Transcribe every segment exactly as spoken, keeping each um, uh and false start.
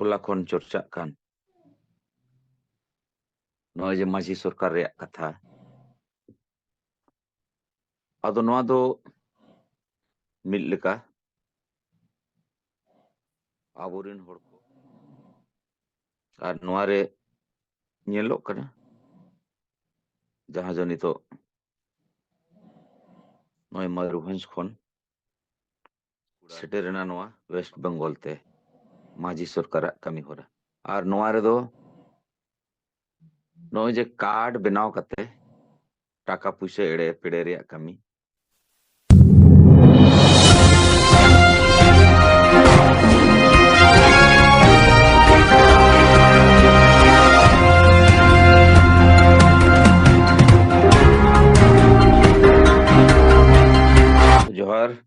ᱦᱚᱞᱟ ᱠᱷᱚᱱ ᱪᱚᱨᱪᱟᱜ ᱠᱟᱱ ᱱᱚᱜᱼᱚᱭ ᱡᱮ ᱢᱟᱹᱡᱷᱤ ᱥᱚᱨᱠᱟᱨ ᱨᱮᱭᱟᱜ ᱠᱟᱛᱷᱟ, ᱟᱫᱚ ᱱᱚᱣᱟ ᱫᱚ ᱢᱤᱫ ᱞᱮᱠᱟ ᱟᱵᱚᱨᱮᱱ ᱦᱚᱲ ᱠᱚ, ᱟᱨ ᱱᱚᱣᱟ ᱨᱮ ᱧᱮᱞᱚᱜ ᱠᱟᱱᱟ ᱡᱟᱦᱟᱸ ᱡᱮ ᱱᱤᱛᱚᱜ ᱱᱚᱜᱼᱚᱭ ᱢᱚᱭᱩᱨᱵᱷᱚᱸᱡᱽ ᱠᱷᱚᱱ ᱥᱮᱴᱮᱨ ᱮᱱᱟ ᱱᱚᱣᱟ ᱳᱭᱮᱥᱴ ᱵᱮᱝᱜᱚᱞ ᱛᱮ ᱢᱟᱹᱡᱷᱤ ᱥᱚᱨᱠᱟᱨᱟᱜ ᱠᱟᱹᱢᱤ ᱦᱚᱨᱟ᱾ ᱟᱨ ᱱᱚᱣᱟ ᱨᱮᱫᱚ ᱱᱚᱜᱼᱚᱭ ᱡᱮ ᱠᱟᱨᱰ ᱵᱮᱱᱟᱣ ᱠᱟᱛᱮ ᱴᱟᱠᱟ ᱯᱩᱭᱥᱟᱹ ᱮᱲᱮ ᱯᱮᱲᱮ ᱨᱮᱭᱟᱜ ᱠᱟᱹᱢᱤ᱾ ᱡᱚᱦᱟᱨ᱾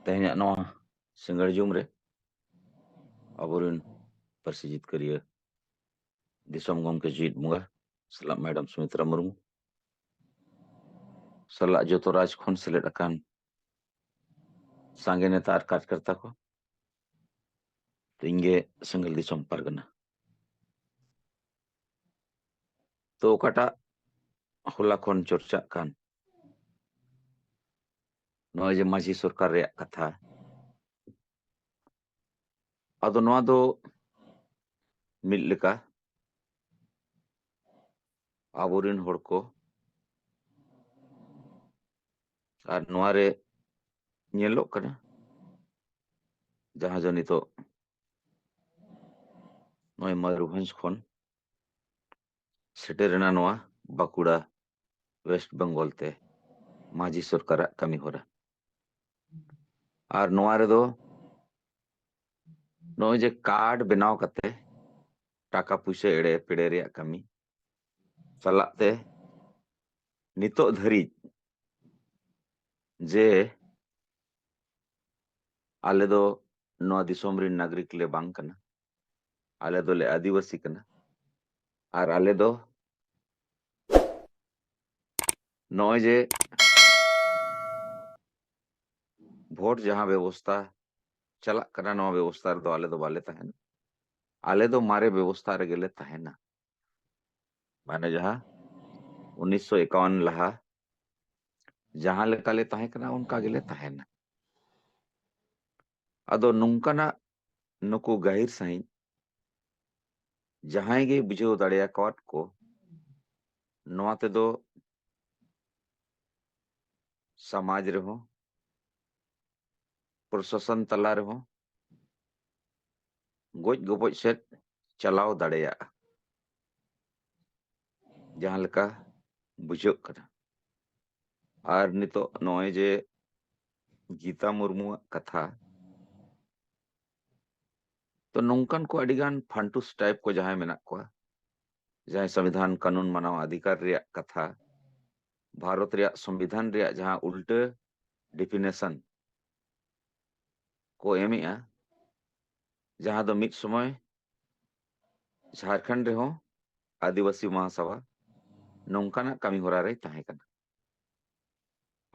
ᱛᱮᱦᱮᱧᱟᱜ ᱱᱚᱣᱟ ᱥᱤᱸᱜᱟᱹᱲ ᱡᱩᱢ ᱨᱮ ᱟᱵᱚᱨᱮᱱ ᱯᱟᱹᱨᱥᱤ ᱡᱤᱛᱠᱟᱹᱨᱤᱭᱟᱹ ᱫᱤᱥᱚᱢ ᱜᱚᱢᱠᱮ ᱡᱤᱣᱤᱫ ᱵᱚᱸᱜᱟ ᱥᱟᱞᱟᱜ ᱢᱮᱰᱟᱢ ᱥᱩᱢᱤᱛᱨᱟ ᱢᱩᱨᱢᱩ ᱥᱟᱞᱟᱜ ᱡᱚᱛᱚ ᱨᱟᱡᱽ ᱠᱷᱚᱱ ᱥᱮᱞᱮᱫ ᱟᱠᱟᱱ ᱥᱟᱸᱜᱮ ᱱᱮᱛᱟ ᱟᱨ ᱠᱟᱨᱡᱽᱠᱟᱨᱛᱟ ᱠᱚ, ᱤᱧ ᱜᱮ ᱥᱮᱸᱜᱮᱞ ᱫᱤᱥᱚᱢ ᱯᱟᱨᱜᱟᱱᱟ᱾ ᱛᱚ ᱚᱠᱟᱴᱟᱜ ᱦᱚᱞᱟ ᱠᱷᱚᱱ ᱪᱚᱨᱪᱟᱜ ᱠᱟᱱ ᱱᱚᱜᱼᱚᱭ ᱡᱮ ᱢᱟᱹᱡᱷᱤ ᱥᱚᱨᱠᱟᱨ ᱨᱮᱭᱟᱜ ᱠᱟᱛᱷᱟ, ᱟᱫᱚ ᱱᱚᱣᱟ ᱫᱚ ᱢᱤᱫ ᱞᱮᱠᱟ ᱟᱵᱚᱨᱮᱱ ᱦᱚᱲ ᱠᱚ, ᱟᱨ ᱱᱚᱣᱟ ᱨᱮ ᱧᱮᱞᱚᱜ ᱠᱟᱱᱟ ᱡᱟᱦᱟᱸ ᱡᱮ ᱱᱤᱛᱚᱜ ᱱᱚᱜᱼᱚᱭ ᱢᱚᱭᱩᱨᱵᱷᱚᱸᱡᱽ ᱠᱷᱚᱱ ᱥᱮᱴᱮᱨ ᱮᱱᱟ ᱱᱚᱣᱟ ᱵᱟᱸᱠᱩᱲᱟ ᱳᱭᱮᱥᱴ ᱵᱮᱝᱜᱚᱞ ᱛᱮ ᱢᱟᱹᱡᱷᱤ ᱥᱚᱨᱠᱟᱨᱟᱜ ᱠᱟᱹᱢᱤ ᱦᱚᱨᱟ᱾ ᱟᱨ ᱱᱚᱣᱟ ᱨᱮᱫᱚ ᱱᱚᱜᱼᱚᱭ ᱡᱮ ᱠᱟᱨᱰ ᱵᱮᱱᱟᱣ ᱠᱟᱛᱮ ᱴᱟᱠᱟ ᱯᱩᱭᱥᱟᱹ ᱮᱲᱮ ᱯᱮᱲᱮ ᱨᱮᱭᱟᱜ ᱠᱟᱹᱢᱤ ᱥᱟᱞᱟᱜ ᱛᱮ ᱱᱤᱛᱚᱜ ᱫᱷᱟᱹᱨᱤᱡ ᱡᱮ ᱟᱞᱮ ᱫᱚ ᱱᱚᱣᱟ ᱫᱤᱥᱚᱢ ᱨᱮᱱ ᱱᱟᱜᱚᱨᱤᱠ ᱞᱮ ᱵᱟᱝ ᱠᱟᱱᱟ, ᱟᱞᱮ ᱫᱚᱞᱮ ᱟᱹᱫᱤᱵᱟᱹᱥᱤ ᱠᱟᱱᱟ, ᱟᱨ ᱟᱞᱮ ᱫᱚ ᱱᱚᱜᱼᱚᱭ ᱡᱮ ᱵᱷᱳᱴ ᱡᱟᱦᱟᱸ ᱵᱮᱵᱚᱥᱛᱟ ᱪᱟᱞᱟᱜ ᱠᱟᱱᱟ, ᱱᱚᱣᱟ ᱵᱮᱵᱚᱥᱛᱷᱟ ᱨᱮᱫᱚ ᱟᱞᱮ ᱫᱚ ᱵᱟᱞᱮ ᱛᱟᱦᱮᱱᱟ᱾ ᱟᱞᱮ ᱫᱚ ᱢᱟᱨᱮ ᱵᱮᱵᱚᱥᱛᱷᱟ ᱨᱮᱜᱮ ᱞᱮ ᱛᱟᱦᱮᱱᱟ᱾ ᱢᱟᱱᱮ ᱡᱟᱦᱟᱸ ᱩᱱᱤᱥᱥᱚ ᱮᱠᱟᱣᱟᱱ ᱞᱟᱦᱟ ᱡᱟᱦᱟᱸ ᱞᱮᱠᱟ ᱞᱮ ᱛᱟᱦᱮᱸ ᱠᱟᱱᱟ, ᱚᱱᱠᱟ ᱜᱮᱞᱮ ᱛᱟᱦᱮᱱᱟ᱾ ᱟᱫᱚ ᱱᱚᱝᱠᱟᱱᱟᱜ ᱱᱩᱠᱩ ᱜᱟᱹᱦᱤᱨ ᱥᱟᱺᱦᱤᱡ ᱡᱟᱦᱟᱸᱭ ᱜᱮ ᱵᱩᱡᱷᱟᱹᱣ ᱫᱟᱲᱮᱭᱟᱠᱚᱣᱟᱫ ᱠᱚ, ᱱᱚᱣᱟ ᱛᱮᱫᱚ ᱥᱚᱢᱟᱡᱽ ᱨᱮᱦᱚᱸ, ᱯᱨᱚᱥᱟᱥᱚᱱ ᱛᱟᱞᱟ ᱨᱮᱦᱚᱸ ᱜᱚᱡ ᱜᱚᱯᱚᱡ ᱥᱮᱫ ᱪᱟᱞᱟᱣ ᱫᱟᱲᱮᱭᱟᱜᱼᱟ, ᱡᱟᱦᱟᱸ ᱞᱮᱠᱟ ᱵᱩᱡᱷᱟᱹᱜ ᱠᱟᱱᱟ᱾ ᱟᱨ ᱱᱤᱛᱚᱜ ᱱᱚᱜᱼᱚᱭ ᱡᱮ ᱜᱤᱛᱟ ᱢᱩᱨᱢᱩᱣᱟᱜ ᱠᱟᱛᱷᱟ, ᱛᱚ ᱱᱚᱝᱠᱟᱱ ᱠᱚ ᱟᱹᱰᱤᱜᱟᱱ ᱯᱷᱟᱱᱴᱩᱥ ᱴᱟᱭᱤᱯ ᱠᱚ ᱡᱟᱦᱟᱸᱭ ᱢᱮᱱᱟᱜ ᱠᱚᱣᱟ, ᱡᱟᱦᱟᱸᱭ ᱥᱚᱝᱵᱤᱫᱷᱟᱱ ᱠᱟᱹᱱᱩᱱ ᱢᱟᱱᱟᱣ ᱚᱫᱷᱤᱠᱟᱨ ᱨᱮᱭᱟᱜ ᱠᱟᱛᱷᱟ, ᱵᱷᱟᱨᱚᱛ ᱨᱮᱭᱟᱜ ᱥᱚᱝᱵᱤᱫᱷᱟᱱ ᱨᱮᱭᱟᱜ ᱡᱟᱦᱟᱸ ᱩᱞᱴᱟᱹ ᱰᱤᱯᱷᱤᱱᱮᱥᱚᱱ ᱠᱚ ᱮᱢᱮᱜᱼᱟ, ᱡᱟᱦᱟᱸ ᱫᱚ ᱢᱤᱫ ᱥᱚᱢᱚᱭ ᱡᱷᱟᱲᱠᱷᱚᱸᱰ ᱨᱮᱦᱚᱸ ᱟᱹᱫᱤᱵᱟᱹᱥᱤ ᱢᱟᱦᱟᱥᱟᱵᱷᱟ ᱱᱚᱝᱠᱟᱱᱟᱜ ᱠᱟᱹᱢᱤ ᱦᱚᱨᱟ ᱨᱮᱭ ᱛᱟᱦᱮᱸ ᱠᱟᱱᱟ᱾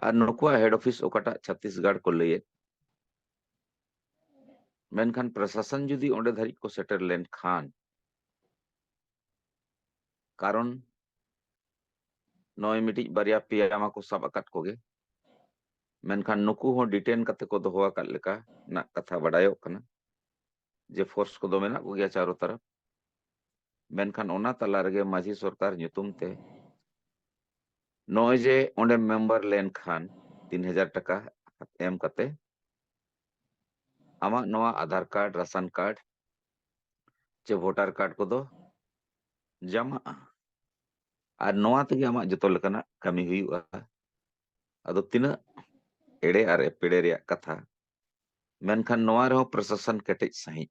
ᱟᱨ ᱱᱩᱠᱩᱣᱟᱜ ᱦᱮᱰ ᱚᱯᱷᱤᱥ ᱚᱠᱟᱴᱟᱜ ᱪᱷᱟᱛᱤᱥᱜᱚᱲ ᱠᱚ ᱞᱟᱹᱭᱮᱫ, ᱢᱮᱱᱠᱷᱟᱱ ᱯᱨᱚᱥᱟᱥᱚᱱ ᱡᱩᱫᱤ ᱚᱸᱰᱮ ᱫᱷᱟᱹᱨᱤᱡ ᱠᱚ ᱥᱮᱴᱮᱨ ᱞᱮᱱᱠᱷᱟᱱ, ᱠᱟᱨᱚᱱ ᱱᱚᱜᱼᱚᱭ ᱢᱤᱫᱴᱤᱡ ᱵᱟᱨᱭᱟ ᱯᱮᱭᱟ ᱢᱟᱠᱚ ᱥᱟᱵ ᱟᱠᱟᱫ ᱠᱚᱜᱮ, ᱢᱮᱱᱠᱷᱟᱱ ᱱᱩᱠᱩ ᱦᱚᱸ ᱰᱤᱴᱮᱱ ᱠᱟᱛᱮ ᱠᱚ ᱫᱚᱦᱚ ᱟᱠᱟᱫ ᱞᱮᱠᱟ ᱨᱮᱱᱟᱜ ᱠᱟᱛᱷᱟ ᱵᱟᱰᱟᱭᱚᱜ ᱠᱟᱱᱟ ᱡᱮ ᱯᱷᱳᱨᱥ ᱠᱚᱫᱚ ᱢᱮᱱᱟᱜ ᱠᱚᱜᱮᱭᱟ ᱪᱟᱨᱚ ᱛᱟᱨᱟᱯ᱾ ᱢᱮᱱᱠᱷᱟᱱ ᱚᱱᱟ ᱛᱟᱞᱟ ᱨᱮᱜᱮ ᱢᱟᱹᱡᱷᱤ ᱥᱚᱨᱠᱟᱨ ᱧᱩᱛᱩᱢ ᱛᱮ ᱱᱚᱜᱼᱚᱭ ᱡᱮ ᱚᱸᱰᱮ ᱢᱮᱢᱵᱟᱨ ᱞᱮᱱᱠᱷᱟᱱ ᱛᱤᱱ ᱦᱟᱡᱟᱨ ᱴᱟᱠᱟ ᱮᱢ ᱠᱟᱛᱮ ᱟᱢᱟᱜ ᱱᱚᱣᱟ ᱟᱫᱷᱟᱨ ᱠᱟᱨᱰ, ᱨᱟᱥᱚᱱ ᱠᱟᱨᱰ ᱪᱮ ᱵᱷᱳᱴᱟᱨ ᱠᱟᱨᱰ ᱠᱚᱫᱚ ᱡᱟᱢᱟᱜᱼᱟ᱾ ᱟᱨ ᱱᱚᱣᱟ ᱛᱮᱜᱮ ᱟᱢᱟᱜ ᱡᱚᱛᱚ ᱞᱮᱠᱟᱱᱟᱜ ᱠᱟᱹᱢᱤ ᱦᱩᱭᱩᱜᱼᱟ᱾ ᱟᱫᱚ ᱛᱤᱱᱟᱹᱜ ᱮᱲᱮ ᱟᱨ ᱮᱯᱮᱲᱮ ᱨᱮᱭᱟᱜ ᱠᱟᱛᱷᱟ, ᱢᱮᱱᱠᱷᱟᱱ ᱱᱚᱣᱟ ᱨᱮᱦᱚᱸ ᱯᱨᱚᱥᱟᱥᱚᱱ ᱠᱮᱴᱮᱡ ᱥᱟᱺᱦᱤᱡ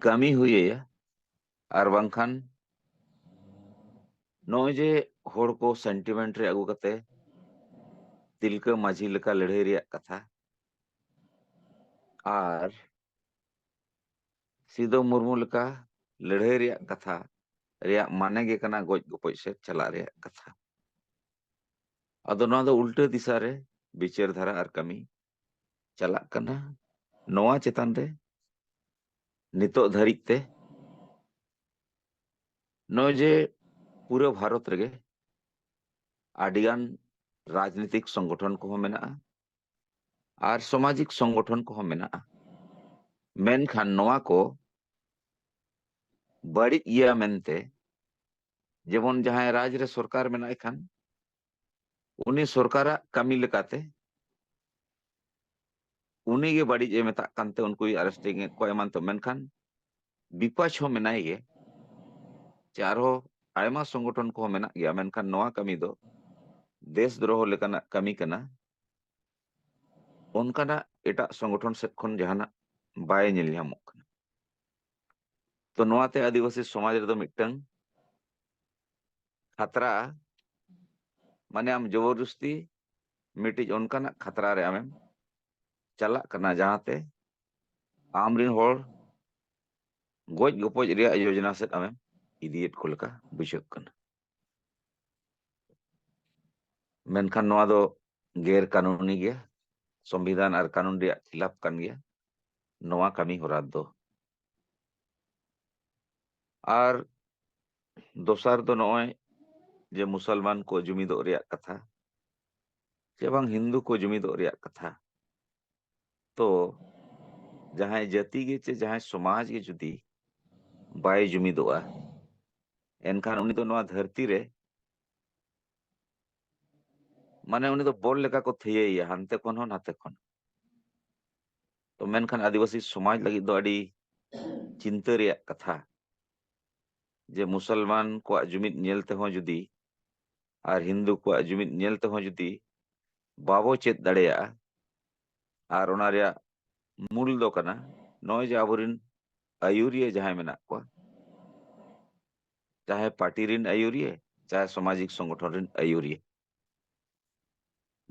ᱠᱟᱹᱢᱤ ᱦᱩᱭ ᱟᱭᱟ᱾ ᱟᱨ ᱵᱟᱝᱠᱷᱟᱱ ᱱᱚᱜᱼᱚᱭ ᱡᱮ ᱦᱚᱲ ᱠᱚ ᱥᱮᱱᱴᱤᱢᱮᱱᱴ ᱨᱮ ᱟᱹᱜᱩ ᱠᱟᱛᱮ ᱛᱤᱞᱠᱟᱹ ᱢᱟᱹᱡᱷᱤ ᱞᱮᱠᱟ ᱞᱟᱹᱲᱦᱟᱹᱭ ᱨᱮᱭᱟᱜ ᱠᱟᱛᱷᱟ ᱟᱨ ᱥᱤᱫᱚ ᱢᱩᱨᱢᱩ ᱞᱮᱠᱟ ᱞᱟᱹᱲᱦᱟᱹᱭ ᱨᱮᱭᱟᱜ ᱠᱟᱛᱷᱟ ᱨᱮᱭᱟᱜ ᱢᱟᱱᱮ ᱜᱮ ᱠᱟᱱᱟ ᱜᱚᱡ ᱜᱚᱯᱚᱡ ᱥᱮᱫ ᱪᱟᱞᱟᱜ ᱨᱮᱭᱟᱜ ᱠᱟᱛᱷᱟ᱾ ᱟᱫᱚ ᱱᱚᱣᱟ ᱫᱚ ᱩᱞᱴᱟᱹ ᱫᱤᱥᱟ ᱨᱮ ᱵᱤᱪᱟᱹᱨ ᱫᱷᱟᱨᱟ ᱟᱨ ᱠᱟᱹᱢᱤ᱾ ᱪᱟᱞᱟᱜ ᱠᱟᱱᱟ, ᱱᱚᱣᱟ ᱪᱮᱛᱟᱱ ᱨᱮ ᱱᱤᱛᱚᱜ ᱫᱷᱟᱹᱨᱤᱡ ᱛᱮ ᱱᱚᱜᱼᱚᱭ ᱡᱮ ᱯᱩᱨᱟᱹ ᱵᱷᱟᱨᱚᱛ ᱨᱮᱜᱮ ᱟᱹᱰᱤᱜᱟᱱ ᱨᱟᱡᱽᱱᱤᱛᱤᱠ ᱥᱚᱝᱜᱚᱴᱷᱚᱱ ᱠᱚᱦᱚᱸ ᱢᱮᱱᱟᱜᱼᱟ ᱟᱨ ᱥᱟᱢᱟᱡᱤᱠ ᱥᱚᱝᱜᱚᱴᱷᱚᱱ ᱠᱚᱦᱚᱸ ᱢᱮᱱᱟᱜᱼᱟ᱾ ᱢᱮᱱᱠᱷᱟᱱ ᱱᱚᱣᱟ ᱠᱚ ᱵᱟᱹᱲᱤᱡ ᱜᱮᱭᱟ ᱢᱮᱱᱛᱮ, ᱡᱮᱢᱚᱱ ᱡᱟᱦᱟᱸᱭ ᱨᱟᱡᱽ ᱨᱮ ᱥᱚᱨᱠᱟᱨ ᱢᱮᱱᱟᱭ ᱠᱷᱟᱱ ᱩᱱᱤ ᱥᱚᱨᱠᱟᱨᱟᱜ ᱠᱟᱹᱢᱤ ᱞᱮᱠᱟᱛᱮ ᱩᱱᱤ ᱜᱮ ᱵᱟᱹᱲᱤᱡ ᱮ ᱢᱮᱛᱟᱜ ᱠᱟᱱᱛᱮ ᱩᱱᱠᱩᱭ ᱟᱨᱮᱥᱴ ᱮᱫ ᱠᱚᱣᱟ ᱮᱢᱟᱱ ᱛᱮ᱾ ᱢᱮᱱᱠᱷᱟᱱ ᱵᱤᱯᱟᱠᱥ ᱦᱚᱸ ᱢᱮᱱᱟᱭ ᱜᱮ, ᱪᱮ ᱟᱨᱦᱚᱸ ᱟᱭᱢᱟ ᱥᱚᱝᱜᱚᱴᱷᱚᱱ ᱠᱚᱦᱚᱸ ᱢᱮᱱᱟᱜ ᱜᱮᱭᱟ, ᱢᱮᱱᱠᱷᱟᱱ ᱱᱚᱣᱟ ᱠᱟᱹᱢᱤ ᱫᱚ ᱫᱮᱥ ᱫᱨᱳᱦᱚ ᱞᱮᱠᱟᱱᱟᱜ ᱠᱟᱹᱢᱤ ᱠᱟᱱᱟ᱾ ᱚᱱᱠᱟᱱᱟᱜ ᱮᱴᱟᱜ ᱥᱚᱝᱜᱚᱴᱷᱚᱱ ᱥᱮᱫ ᱠᱷᱚᱱ ᱡᱟᱦᱟᱱᱟᱜ ᱵᱟᱭ ᱧᱮᱞ ᱧᱟᱢᱚᱜ ᱠᱟᱱᱟ᱾ ᱛᱚ ᱱᱚᱣᱟᱛᱮ ᱟᱹᱫᱤᱵᱟᱹᱥᱤ ᱥᱚᱢᱟᱡᱽ ᱨᱮᱫᱚ ᱢᱤᱫᱴᱟᱝ ᱠᱷᱟᱛᱨᱟ, ᱢᱟᱱᱮ ᱟᱢ ᱡᱚᱵᱚᱨᱡᱚᱥᱛᱤ ᱢᱤᱫᱴᱤᱡ ᱚᱱᱠᱟᱱᱟᱜ ᱠᱷᱟᱛᱨᱟ ᱨᱮ ᱟᱢᱮᱢ ᱪᱟᱞᱟᱜ ᱠᱟᱱᱟ, ᱡᱟᱦᱟᱸᱛᱮ ᱟᱢᱨᱮᱱ ᱦᱚᱲ ᱜᱚᱡ ᱜᱚᱯᱚᱡ ᱨᱮᱭᱟᱜ ᱡᱳᱡᱚᱱᱟ ᱥᱮᱫ ᱟᱢᱮᱢ ᱤᱫᱤᱭᱮᱫ ᱠᱚ ᱞᱮᱠᱟ ᱵᱩᱡᱷᱟᱹᱜ ᱠᱟᱱᱟ᱾ ᱢᱮᱱᱠᱷᱟᱱ ᱱᱚᱣᱟ ᱫᱚ ᱜᱮᱨ ᱠᱟᱹᱱᱩᱱᱤ ᱜᱮᱭᱟ, ᱥᱚᱝᱵᱤᱫᱷᱟᱱ ᱟᱨ ᱠᱟᱹᱱᱩᱱ ᱨᱮᱭᱟᱜ ᱠᱷᱤᱞᱟᱯ ᱠᱟᱱ ᱜᱮᱭᱟ ᱱᱚᱣᱟ ᱠᱟᱹᱢᱤ ᱦᱚᱨᱟ ᱫᱚ᱾ ᱟᱨ ᱫᱚᱥᱟᱨ ᱫᱚ ᱱᱚᱜᱼᱚᱭ ᱡᱮ ᱢᱩᱥᱚᱞᱢᱟᱱ ᱠᱚ ᱡᱩᱢᱤᱫᱚᱜ ᱨᱮᱭᱟᱜ ᱠᱟᱛᱷᱟ, ᱪᱮ ᱵᱟᱝ ᱦᱤᱱᱫᱩ ᱠᱚ ᱡᱩᱢᱤᱫᱚᱜ ᱨᱮᱭᱟᱜ ᱠᱟᱛᱷᱟ, ᱛᱚ ᱡᱟᱦᱟᱸᱭ ᱡᱟᱹᱛᱤ ᱜᱮ ᱪᱮ ᱡᱟᱦᱟᱸᱭ ᱥᱚᱢᱟᱡᱽ ᱜᱮ ᱡᱩᱫᱤ ᱵᱟᱭ ᱡᱩᱢᱤᱫᱚᱜᱼᱟ, ᱮᱱᱠᱷᱟᱱ ᱩᱱᱤ ᱫᱚ ᱱᱚᱣᱟ ᱫᱷᱟᱹᱨᱛᱤ ᱨᱮ, ᱢᱟᱱᱮ ᱩᱱᱤ ᱫᱚ ᱵᱚᱞ ᱞᱮᱠᱟ ᱠᱚ ᱛᱷᱤᱭᱟᱹᱭᱮᱭᱟ, ᱦᱟᱱᱛᱮ ᱠᱷᱚᱱ ᱦᱚᱸ ᱱᱟᱛᱮ ᱠᱷᱚᱱ᱾ ᱛᱚ ᱢᱮᱱᱠᱷᱟᱱ ᱟᱹᱫᱤᱵᱟᱹᱥᱤ ᱥᱚᱢᱟᱡᱽ ᱞᱟᱹᱜᱤᱫ ᱫᱚ ᱟᱹᱰᱤ ᱪᱤᱱᱛᱟᱹ ᱨᱮᱭᱟᱜ ᱠᱟᱛᱷᱟ ᱡᱮ ᱢᱩᱥᱚᱞᱢᱟᱱ ᱠᱚᱣᱟᱜ ᱡᱩᱢᱤᱫ ᱧᱮᱞ ᱛᱮᱦᱚᱸ ᱡᱩᱫᱤ ᱟᱨ ᱦᱤᱱᱫᱩ ᱠᱚᱣᱟᱜ ᱡᱩᱢᱤᱫ ᱧᱮᱞ ᱛᱮᱦᱚᱸ ᱡᱩᱫᱤ ᱵᱟᱵᱚ ᱪᱮᱫ ᱫᱟᱲᱮᱭᱟᱜᱼᱟ, ᱟᱨ ᱚᱱᱟ ᱨᱮᱭᱟᱜ ᱢᱩᱞ ᱫᱚ ᱠᱟᱱᱟ ᱱᱚᱜᱼᱚᱭ ᱡᱮ ᱟᱵᱚᱨᱮᱱ ᱟᱹᱭᱩᱨᱤᱭᱟᱹ ᱡᱟᱦᱟᱸᱭ ᱢᱮᱱᱟᱜ ᱠᱚᱣᱟ, ᱪᱟᱦᱮ ᱯᱟᱨᱴᱤ ᱨᱮᱱ ᱟᱹᱭᱩᱨᱤᱭᱟᱹ, ᱪᱟᱦᱮ ᱥᱟᱢᱟᱡᱤᱠ ᱥᱚᱝᱜᱚᱴᱷᱚᱱ ᱨᱮᱱ ᱟᱹᱭᱩᱨᱤᱭᱟᱹ,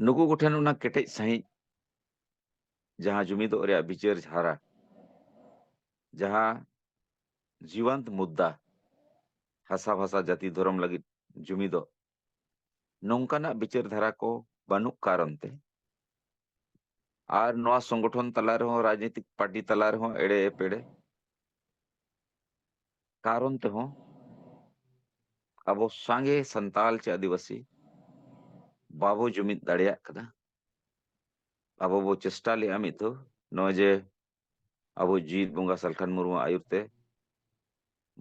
ᱱᱩᱠᱩ ᱠᱚᱴᱷᱮᱱ ᱚᱱᱟ ᱠᱮᱴᱮᱡ ᱥᱟᱺᱦᱤᱡ ᱡᱟᱦᱟᱸ ᱡᱩᱢᱤᱫᱚᱜ ᱨᱮᱭᱟᱜ ᱵᱤᱪᱟᱹᱨ ᱫᱷᱟᱨᱟ, ᱡᱟᱦᱟᱸ ᱡᱤᱣᱟᱱᱛ ᱢᱩᱫᱽᱫᱟ, ᱦᱟᱥᱟ ᱵᱷᱟᱥᱟ ᱡᱟᱹᱛᱤ ᱫᱷᱚᱨᱚᱢ ᱞᱟᱹᱜᱤᱫ ᱡᱩᱢᱤᱫᱚᱜ, ᱱᱚᱝᱠᱟᱱᱟᱜ ᱵᱤᱪᱟᱹᱨ ᱫᱷᱟᱨᱟ ᱠᱚ ᱵᱟᱹᱱᱩᱜ ᱠᱟᱨᱚᱱ ᱛᱮ ᱟᱨ ᱱᱚᱣᱟ ᱥᱚᱝᱜᱚᱴᱷᱚᱱ ᱛᱟᱞᱟ ᱨᱮᱦᱚᱸ, ᱨᱟᱡᱽᱱᱤᱛᱤᱠ ᱯᱟᱨᱴᱤ ᱛᱟᱞᱟ ᱨᱮᱦᱚᱸ ᱮᱲᱮ ᱮᱯᱮᱲᱮ ᱠᱟᱨᱚᱱ ᱛᱮᱦᱚᱸ ᱟᱵᱚ ᱥᱟᱸᱜᱮ ᱥᱟᱱᱛᱟᱞ ᱪᱮ ᱟᱹᱫᱤᱵᱟᱹᱥᱤ ᱵᱟᱵᱚ ᱡᱩᱢᱤᱫ ᱫᱟᱲᱮᱭᱟᱜ ᱠᱟᱱᱟ᱾ ᱟᱵᱚ ᱵᱚ ᱪᱮᱥᱴᱟ ᱞᱮᱜᱼᱟ ᱢᱤᱫ ᱫᱷᱟᱣ, ᱱᱚᱜᱼᱚᱭ ᱡᱮ ᱟᱵᱚ ᱡᱤᱛ ᱵᱚᱸᱜᱟ ᱥᱟᱞᱠᱷᱟᱱ ᱢᱩᱨᱢᱩ ᱟᱹᱭᱩᱨ ᱛᱮ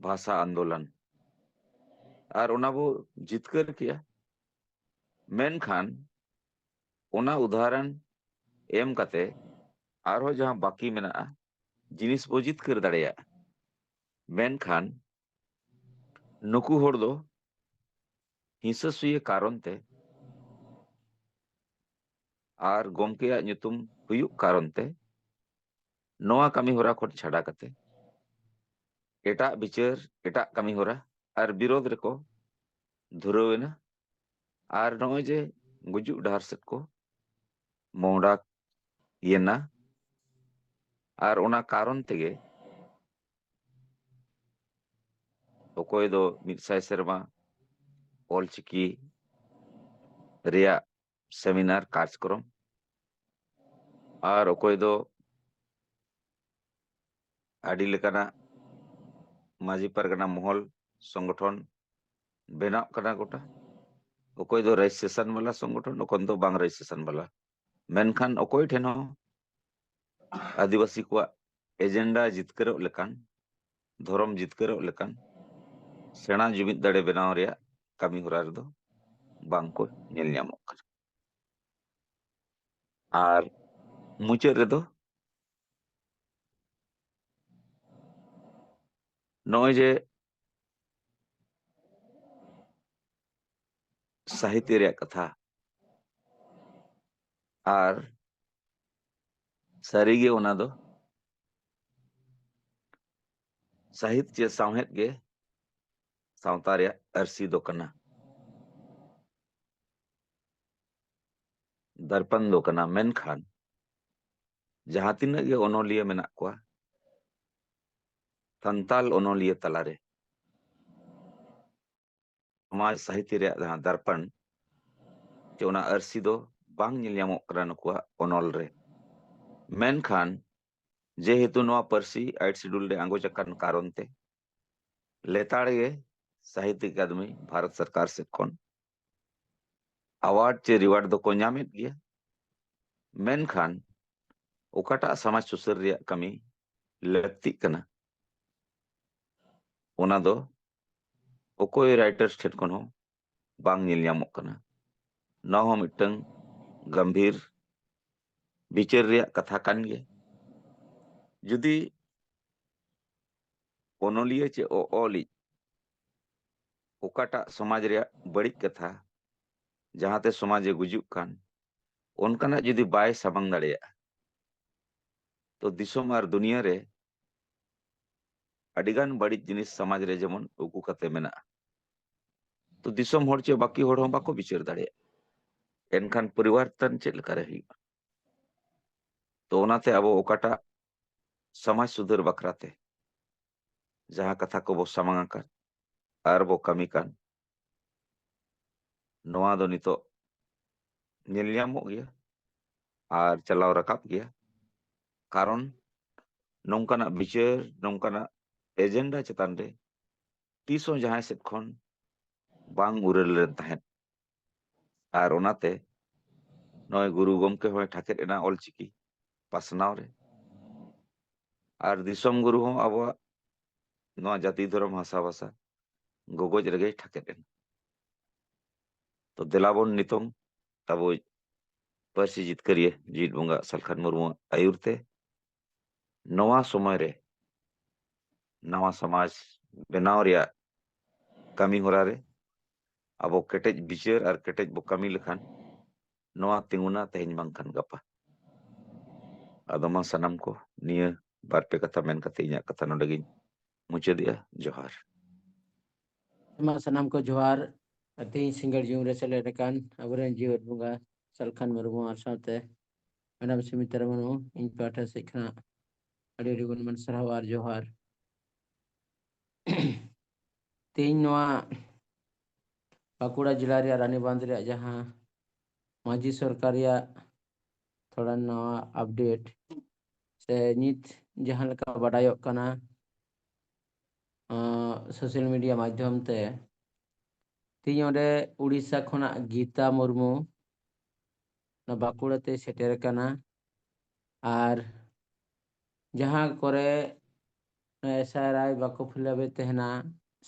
ᱵᱷᱟᱥᱟ ᱟᱱᱫᱳᱞᱚᱱ, ᱟᱨ ᱚᱱᱟ ᱵᱚ ᱡᱤᱛᱠᱟᱹᱨ ᱠᱮᱜᱼᱟ᱾ ᱢᱮᱱᱠᱷᱟᱱ ᱚᱱᱟ ᱩᱫᱟᱦᱚᱨᱚᱱ ᱮᱢ ᱠᱟᱛᱮ ᱟᱨᱦᱚᱸ ᱡᱟᱦᱟᱸ ᱵᱟᱹᱠᱤ ᱢᱮᱱᱟᱜᱼᱟ, ᱡᱤᱱᱤᱥ ᱵᱚ ᱡᱤᱛᱠᱟᱹᱨ ᱫᱟᱲᱮᱭᱟᱜᱼᱟ᱾ ᱢᱮᱱᱠᱷᱟᱱ ᱱᱩᱠᱩ ᱦᱚᱲ ᱫᱚ ᱦᱤᱸᱥᱟᱹ ᱥᱩᱭᱟᱹ ᱠᱟᱨᱚᱱ ᱛᱮ ᱟᱨ ᱜᱚᱢᱠᱮᱭᱟᱜ ᱧᱩᱛᱩᱢ ᱦᱩᱭᱩᱜ ᱠᱟᱨᱚᱱ ᱛᱮ ᱱᱚᱣᱟ ᱠᱟᱹᱢᱤ ᱦᱚᱨᱟ ᱠᱷᱚᱱ ᱪᱷᱟᱰᱟ ᱠᱟᱛᱮ ᱮᱴᱟᱜ ᱵᱤᱪᱟᱹᱨ, ᱮᱴᱟᱜ ᱠᱟᱹᱢᱤ ᱦᱚᱨᱟ ᱟᱨ ᱵᱤᱨᱳᱫᱷ ᱨᱮᱠᱚ ᱫᱷᱩᱨᱟᱹᱣ ᱮᱱᱟ᱾ ᱟᱨ ᱱᱚᱜᱼᱚᱭ ᱡᱮ ᱜᱩᱡᱩᱜ ᱰᱟᱦᱟᱨ ᱥᱮᱫ ᱠᱚ ᱢᱚᱦᱰᱟ ᱭᱮᱱᱟ, ᱟᱨ ᱚᱱᱟ ᱠᱟᱨᱚᱱ ᱛᱮᱜᱮ ᱚᱠᱚᱭ ᱫᱚ ᱢᱤᱫ ᱥᱟᱭ ᱥᱮᱨᱢᱟ ᱚᱞᱪᱤᱠᱤ ᱨᱮᱭᱟᱜ ᱥᱮᱢᱤᱱᱟᱨ ᱠᱟᱨᱡᱽᱠᱨᱚᱢ, ᱟᱨ ᱚᱠᱚᱭ ᱫᱚ ᱟᱹᱰᱤ ᱞᱮᱠᱟᱱᱟᱜ ᱢᱟᱹᱡᱷᱤ ᱯᱟᱨᱜᱟᱱᱟ ᱢᱚᱦᱚᱞ ᱥᱚᱝᱜᱚᱴᱷᱚᱱ ᱵᱮᱱᱟᱜ ᱠᱟᱱᱟ ᱜᱚᱴᱟ, ᱚᱠᱚᱭ ᱫᱚ ᱨᱮᱡᱤᱥᱴᱨᱮᱥᱚᱱ ᱵᱟᱞᱟ ᱥᱚᱝᱜᱚᱴᱷᱚᱱ, ᱚᱠᱚᱭ ᱫᱚ ᱵᱟᱝ ᱨᱮᱡᱤᱥᱴᱨᱮᱥᱚᱱ ᱵᱟᱞᱟ᱾ ᱢᱮᱱᱠᱷᱟᱱ ᱚᱠᱚᱭ ᱴᱷᱮᱱ ᱦᱚᱸ ᱟᱹᱫᱤᱵᱟᱹᱥᱤ ᱠᱚᱣᱟᱜ ᱮᱡᱮᱱᱰᱟ ᱡᱤᱛᱠᱟᱹᱨᱚᱜ ᱞᱮᱠᱟᱱ, ᱫᱷᱚᱨᱚᱢ ᱡᱤᱛᱠᱟᱹᱨᱚᱜ ᱞᱮᱠᱟᱱ ᱥᱮᱬᱟ ᱡᱩᱢᱤᱫ ᱫᱟᱲᱮ ᱵᱮᱱᱟᱣ ᱨᱮᱭᱟᱜ ᱠᱟᱹᱢᱤ ᱦᱚᱨᱟ ᱨᱮᱫᱚ ᱵᱟᱝ ᱠᱚ ᱧᱮᱞ ᱧᱟᱢᱚᱜ ᱠᱟᱱᱟ᱾ ᱟᱨ ᱢᱩᱪᱟᱹᱫ ᱨᱮᱫᱚ ᱱᱚᱜᱼᱚᱭ ᱡᱮ ᱥᱟᱦᱤᱛᱭᱚ ᱨᱮᱭᱟᱜ ᱠᱟᱛᱷᱟ, ᱟᱨ ᱥᱟᱹᱨᱤᱜᱮ ᱚᱱᱟ ᱫᱚ ᱥᱟᱦᱤᱛ ᱪᱮ ᱥᱟᱶᱦᱮᱫ ᱜᱮ ᱥᱟᱶᱛᱟ ᱨᱮᱭᱟᱜ ᱟᱹᱨᱥᱤ ᱫᱚ ᱠᱟᱱᱟ, ᱫᱟᱨᱯᱟᱱ ᱫᱚ ᱠᱟᱱᱟ᱾ ᱢᱮᱱᱠᱷᱟᱱ ᱡᱟᱦᱟᱸ ᱛᱤᱱᱟᱹᱜ ᱜᱮ ᱚᱱᱚᱞᱤᱭᱟᱹ ᱢᱮᱱᱟᱜ ᱠᱚᱣᱟ ᱥᱟᱱᱛᱟᱞ ᱚᱱᱚᱞᱤᱭᱟᱹ ᱛᱟᱞᱟᱨᱮ, ᱥᱚᱢᱟᱡᱽ ᱥᱟᱦᱤᱛᱭᱚ ᱨᱮᱭᱟᱜ ᱡᱟᱦᱟᱸ ᱫᱟᱨᱯᱟᱱ ᱪᱮ ᱚᱱᱟ ᱟᱹᱨᱥᱤ ᱫᱚ ᱵᱟᱝ ᱧᱮᱞ ᱧᱟᱢᱚᱜ ᱠᱟᱱᱟ ᱱᱩᱠᱩᱣᱟᱜ ᱚᱱᱚᱞ ᱨᱮ᱾ ᱢᱮᱱᱠᱷᱟᱱ ᱡᱮᱦᱮᱛᱩ ᱱᱚᱣᱟ ᱯᱟᱹᱨᱥᱤ Eighth Schedule ᱨᱮ ᱟᱸᱜᱚᱪ ᱟᱠᱟᱱ ᱠᱟᱨᱚᱱ ᱛᱮ ᱞᱮᱛᱟᱲ ᱜᱮ ᱥᱟᱦᱤᱛᱭᱚ ᱟᱠᱟᱫᱮᱢᱤ ᱵᱷᱟᱨᱚᱛ ᱥᱚᱨᱠᱟᱨ ᱥᱮᱫ ᱠᱷᱚᱱ award ᱪᱮ reward ᱫᱚᱠᱚ ᱧᱟᱢᱮᱫ ᱜᱮᱭᱟ᱾ ᱢᱮᱱᱠᱷᱟᱱ ᱚᱠᱟᱴᱟᱜ ᱥᱚᱢᱟᱡᱽ ᱥᱩᱥᱟᱹᱨ ᱨᱮᱭᱟᱜ ᱠᱟᱹᱢᱤ ᱞᱟᱹᱠᱛᱤᱜ ᱠᱟᱱᱟ, ᱚᱱᱟ ᱫᱚ ᱚᱠᱚᱭ writers ᱴᱷᱮᱱ ᱠᱷᱚᱱ ᱦᱚᱸ ᱵᱟᱝ ᱧᱮᱞ ᱧᱟᱢᱚᱜ ᱠᱟᱱᱟ᱾ ᱱᱚᱣᱟ ᱦᱚᱸ ᱢᱤᱫᱴᱟᱝ ᱜᱟᱢᱵᱷᱤᱨ ᱵᱤᱪᱟᱹᱨ ᱨᱮᱭᱟᱜ ᱠᱟᱛᱷᱟ ᱠᱟᱱ ᱜᱮᱭᱟ᱾ ᱡᱩᱫᱤ ᱚᱱᱚᱞᱤᱭᱟᱹ ᱪᱮ ᱚ-, ᱚᱞᱤᱡ ᱚᱠᱟᱴᱟᱜ ᱥᱚᱢᱟᱡᱽ ᱨᱮᱭᱟᱜ ᱵᱟᱹᱲᱤᱡ ᱠᱟᱛᱷᱟ, ᱡᱟᱦᱟᱸᱛᱮ ᱥᱚᱢᱟᱡᱽ ᱮ ᱜᱩᱡᱩᱜ ᱠᱟᱱ, ᱚᱱᱠᱟᱱᱟᱜ ᱡᱩᱫᱤ ᱵᱟᱭ ᱥᱟᱢᱟᱝ ᱫᱟᱲᱮᱭᱟᱜᱼᱟ, ᱛᱚ ᱫᱤᱥᱚᱢ ᱟᱨ ᱫᱩᱱᱤᱭᱟᱹ ᱨᱮ ᱟᱹᱰᱤᱜᱟᱱ ᱵᱟᱹᱲᱤᱡ ᱡᱤᱱᱤᱥ ᱥᱚᱢᱟᱡᱽ ᱨᱮ ᱡᱮᱢᱚᱱ ᱩᱠᱩ ᱠᱟᱛᱮ ᱢᱮᱱᱟᱜᱼᱟ, ᱛᱚ ᱫᱤᱥᱚᱢ ᱦᱚᱲ ᱪᱮ ᱵᱟᱹᱠᱤ ᱦᱚᱲ ᱦᱚᱸ ᱵᱟᱠᱚ ᱵᱤᱪᱟᱹᱨ ᱫᱟᱲᱮᱭᱟᱜᱼᱟ᱾ ᱮᱱᱠᱷᱟᱱ ᱯᱚᱨᱤᱵᱚᱨᱛᱚᱱ ᱪᱮᱫ ᱞᱮᱠᱟᱨᱮ ᱦᱩᱭᱩᱜᱼᱟ? ᱛᱚ ᱚᱱᱟᱛᱮ ᱟᱵᱚ ᱚᱠᱟᱴᱟᱜ ᱥᱚᱢᱟᱡᱽ ᱥᱩᱫᱷᱟᱹᱨ ᱵᱟᱠᱷᱨᱟ ᱛᱮ ᱡᱟᱦᱟᱸ ᱠᱟᱛᱷᱟ ᱠᱚᱵᱚ ᱥᱟᱢᱟᱝ ᱟᱠᱟᱫ ᱟᱨ ᱵᱚ ᱠᱟᱹᱢᱤ ᱠᱟᱱ, ᱱᱚᱣᱟ ᱫᱚ ᱱᱤᱛᱚᱜ ᱧᱮᱞ ᱧᱟᱢᱚᱜ ᱜᱮᱭᱟ ᱟᱨ ᱪᱟᱞᱟᱣ ᱨᱟᱠᱟᱵ ᱜᱮᱭᱟ᱾ ᱠᱟᱨᱚᱱ ᱱᱚᱝᱠᱟᱱᱟᱜ ᱵᱤᱪᱟᱹᱨ, ᱱᱚᱝᱠᱟᱱᱟᱜ ᱮᱡᱮᱱᱰᱟ ᱪᱮᱛᱟᱱ ᱨᱮ ᱛᱤᱥ ᱦᱚᱸ ᱡᱟᱦᱟᱸᱭ ᱥᱮᱫ ᱠᱷᱚᱱ ᱵᱟᱝ ᱩᱨᱟᱹᱞ ᱞᱮᱱ ᱛᱟᱦᱮᱸᱫ᱾ ᱟᱨ ᱚᱱᱟᱛᱮ ᱱᱚᱜᱼᱚᱭ ᱜᱩᱨᱩ ᱜᱚᱢᱠᱮ ᱦᱚᱸᱭ ᱴᱷᱟᱠᱮᱫ ᱮᱱᱟ ᱚᱞᱪᱤᱠᱤ ᱯᱟᱥᱱᱟᱣ ᱨᱮ᱾ ᱟᱨ ᱫᱤᱥᱚᱢ ᱜᱩᱨᱩ ᱦᱚᱸ ᱟᱵᱚᱣᱟᱜ ᱱᱚᱣᱟ ᱡᱟᱹᱛᱤ, ᱫᱷᱚᱨᱚᱢ, ᱵᱷᱟᱥᱟ, ᱵᱷᱟᱥᱟ ᱜᱚᱜᱚᱡ ᱨᱮᱜᱮᱭ ᱴᱷᱟᱠᱮᱫ ᱮᱱᱟ᱾ ᱛᱚ ᱫᱮᱞᱟ ᱵᱚᱱ ᱱᱤᱛᱚᱝ ᱟᱵᱚᱭᱤᱡ ᱯᱟᱹᱨᱥᱤ ᱡᱤᱛᱠᱟᱹᱨᱤᱭᱟᱹ ᱡᱤᱣᱤᱫ ᱵᱚᱸᱜᱟ ᱥᱟᱞᱠᱷᱟᱱ ᱢᱩᱨᱢᱩᱣᱟᱜ ᱟᱹᱭᱩᱨ ᱛᱮ ᱱᱚᱣᱟ ᱥᱚᱢᱚᱭ ᱨᱮ ᱱᱟᱣᱟ ᱥᱚᱢᱟᱡᱽ ᱵᱮᱱᱟᱣ ᱨᱮᱭᱟᱜ ᱠᱟᱹᱢᱤ ᱦᱚᱨᱟ ᱨᱮ ᱟᱵᱚ ᱠᱮᱴᱮᱡ ᱵᱤᱪᱟᱹᱨ ᱟᱨ ᱠᱮᱴᱮᱡ ᱵᱚ ᱠᱟᱹᱢᱤ ᱞᱮᱠᱷᱟᱱ ᱱᱚᱣᱟ ᱛᱤᱸᱜᱩᱱᱟ ᱛᱮᱦᱮᱧ ᱵᱟᱝᱠᱷᱟᱱ ᱜᱟᱯᱟ᱾ ᱟᱫᱚ ᱢᱟ ᱥᱟᱱᱟᱢ ᱠᱚ ᱱᱤᱭᱟᱹ ᱵᱟᱨ ᱯᱮ ᱠᱟᱛᱷᱟ ᱢᱮᱱ ᱠᱟᱛᱮ ᱤᱧᱟᱹᱜ ᱠᱟᱛᱷᱟ ᱱᱚᱰᱮ ᱜᱤᱧ ᱢᱩᱪᱟᱹᱫᱮᱜᱼᱟ᱾ ᱡᱚᱦᱟᱨ᱾ ᱢᱟ ᱥᱟᱱᱟᱢ ᱠᱚ ᱡᱚᱦᱟᱨ᱾ ᱛᱮᱦᱮᱧ ᱥᱤᱸᱜᱟᱹᱲ ᱡᱩᱢ ᱨᱮ ᱥᱮᱞᱮᱫ ᱟᱠᱟᱱ ᱟᱵᱚᱨᱮᱱ ᱡᱤᱣᱮᱫ ᱵᱚᱸᱜᱟ ᱥᱟᱞᱠᱷᱟᱱ ᱢᱩᱨᱢᱩ ᱟᱨ ᱥᱟᱶᱛᱮ ᱢᱮᱰᱟᱢ ᱥᱤᱢᱤᱛᱟ ᱢᱩᱨᱢᱩ, ᱤᱧ ᱯᱟᱦᱴᱟ ᱥᱮᱫ ᱠᱷᱚᱱᱟᱜ ᱟᱹᱰᱤ ᱟᱹᱰᱤ ᱜᱩᱱᱢᱟᱱ ᱥᱟᱨᱦᱟᱣ ᱟᱨ ᱡᱚᱦᱟᱨ᱾ ᱛᱮᱦᱮᱧ ᱱᱚᱣᱟ ᱵᱟᱸᱠᱩᱲᱟ ᱡᱮᱞᱟ ᱨᱮᱭᱟᱜ ᱨᱟᱱᱤᱵᱟᱸᱫᱷ ᱨᱮᱭᱟᱜ ᱡᱟᱦᱟᱸ ᱢᱟᱹᱡᱷᱤ ᱥᱚᱨᱠᱟᱨ ᱨᱮᱭᱟᱜ ᱛᱷᱚᱲᱟ ᱱᱟᱣᱟ ᱟᱯᱰᱮᱴ ᱥᱮ ᱱᱤᱛ ᱡᱟᱦᱟᱸ ᱞᱮᱠᱟ ᱵᱟᱰᱟᱭᱚᱜ ᱠᱟᱱᱟ ᱥᱳᱥᱟᱞ ᱢᱤᱰᱤᱭᱟ ᱢᱟᱫᱽᱫᱷᱚᱢ ᱛᱮ, ᱛᱮᱦᱮᱧ ᱚᱸᱰᱮ ᱩᱲᱤᱥᱥᱟ ᱠᱷᱚᱱᱟᱜ ᱜᱤᱛᱟ ᱢᱩᱨᱢᱩ ᱱᱚᱣᱟ ᱵᱟᱸᱠᱩᱲᱟ ᱛᱮᱭ ᱥᱮᱴᱮᱨ ᱟᱠᱟᱱᱟ᱾ ᱟᱨ ᱡᱟᱦᱟᱸ ᱠᱚᱨᱮ ᱮᱥ ᱟᱭ ᱟᱨ ᱟᱭ ᱵᱟᱠᱚ ᱯᱷᱤᱞᱟᱯᱮᱫ ᱛᱟᱦᱮᱱᱟ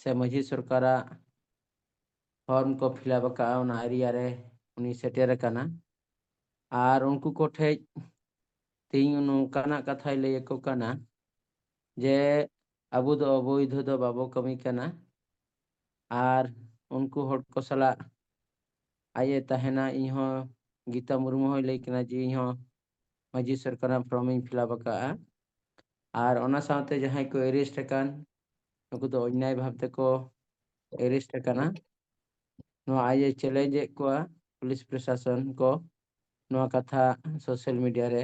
ᱥᱮ ᱢᱟᱹᱡᱷᱤ ᱥᱚᱨᱠᱟᱨᱟᱜ ᱯᱷᱚᱨᱢ ᱠᱚ ᱯᱷᱤᱞᱟᱯ ᱟᱠᱟᱫᱼᱟ, ᱚᱱᱟ ᱮᱨᱤᱭᱟ ᱨᱮ ᱩᱱᱤ ᱥᱮᱴᱮᱨ ᱟᱠᱟᱱᱟ᱾ ᱟᱨ ᱩᱱᱠᱩ ᱠᱚᱴᱷᱮᱡ ᱛᱮᱦᱮᱧ ᱱᱚᱝᱠᱟᱱᱟᱜ ᱠᱟᱛᱷᱟᱭ ᱞᱟᱹᱭ ᱟᱠᱚ ᱠᱟᱱᱟ ᱡᱮ ᱟᱵᱚ ᱫᱚ ᱚᱵᱳᱭᱫᱷᱚ ᱫᱚ ᱵᱟᱵᱚ ᱠᱟᱹᱢᱤ ᱠᱟᱱᱟ᱾ ᱟᱨ ᱩᱱᱠᱩ ᱦᱚᱲ ᱠᱚ ᱥᱟᱞᱟᱜ ᱟᱡ ᱮ ᱛᱟᱦᱮᱱᱟ᱾ ᱤᱧᱦᱚᱸ, ᱜᱤᱛᱟ ᱢᱩᱨᱢᱩ ᱦᱚᱸᱭ ᱞᱟᱹᱭ ᱠᱟᱱᱟ ᱡᱮ ᱤᱧᱦᱚᱸ ᱢᱟᱹᱡᱷᱤ ᱥᱚᱨᱠᱟᱨᱟᱜ ᱯᱷᱨᱚᱢ ᱤᱧ ᱯᱷᱤᱞᱟᱯ ᱟᱠᱟᱫᱼᱟ᱾ ᱟᱨ ᱚᱱᱟ ᱥᱟᱶᱛᱮ ᱡᱟᱦᱟᱸᱭ ᱠᱚ ᱮᱨᱮᱥᱴ ᱟᱠᱟᱱ, ᱱᱩᱠᱩ ᱫᱚ ᱚᱱᱱᱟᱭ ᱵᱷᱟᱵᱽ ᱛᱮᱠᱚ ᱮᱨᱮᱥᱴ ᱟᱠᱟᱱᱟ᱾ ᱱᱚᱣᱟ ᱟᱡ ᱮ ᱪᱮᱞᱮᱧᱡᱽ ᱮᱫ ᱠᱚᱣᱟ ᱯᱩᱞᱤᱥ ᱯᱨᱚᱥᱟᱥᱚᱱ ᱠᱚ᱾ ᱱᱚᱣᱟ ᱠᱟᱛᱷᱟ ᱥᱳᱥᱟᱞ ᱢᱤᱰᱤᱭᱟ ᱨᱮ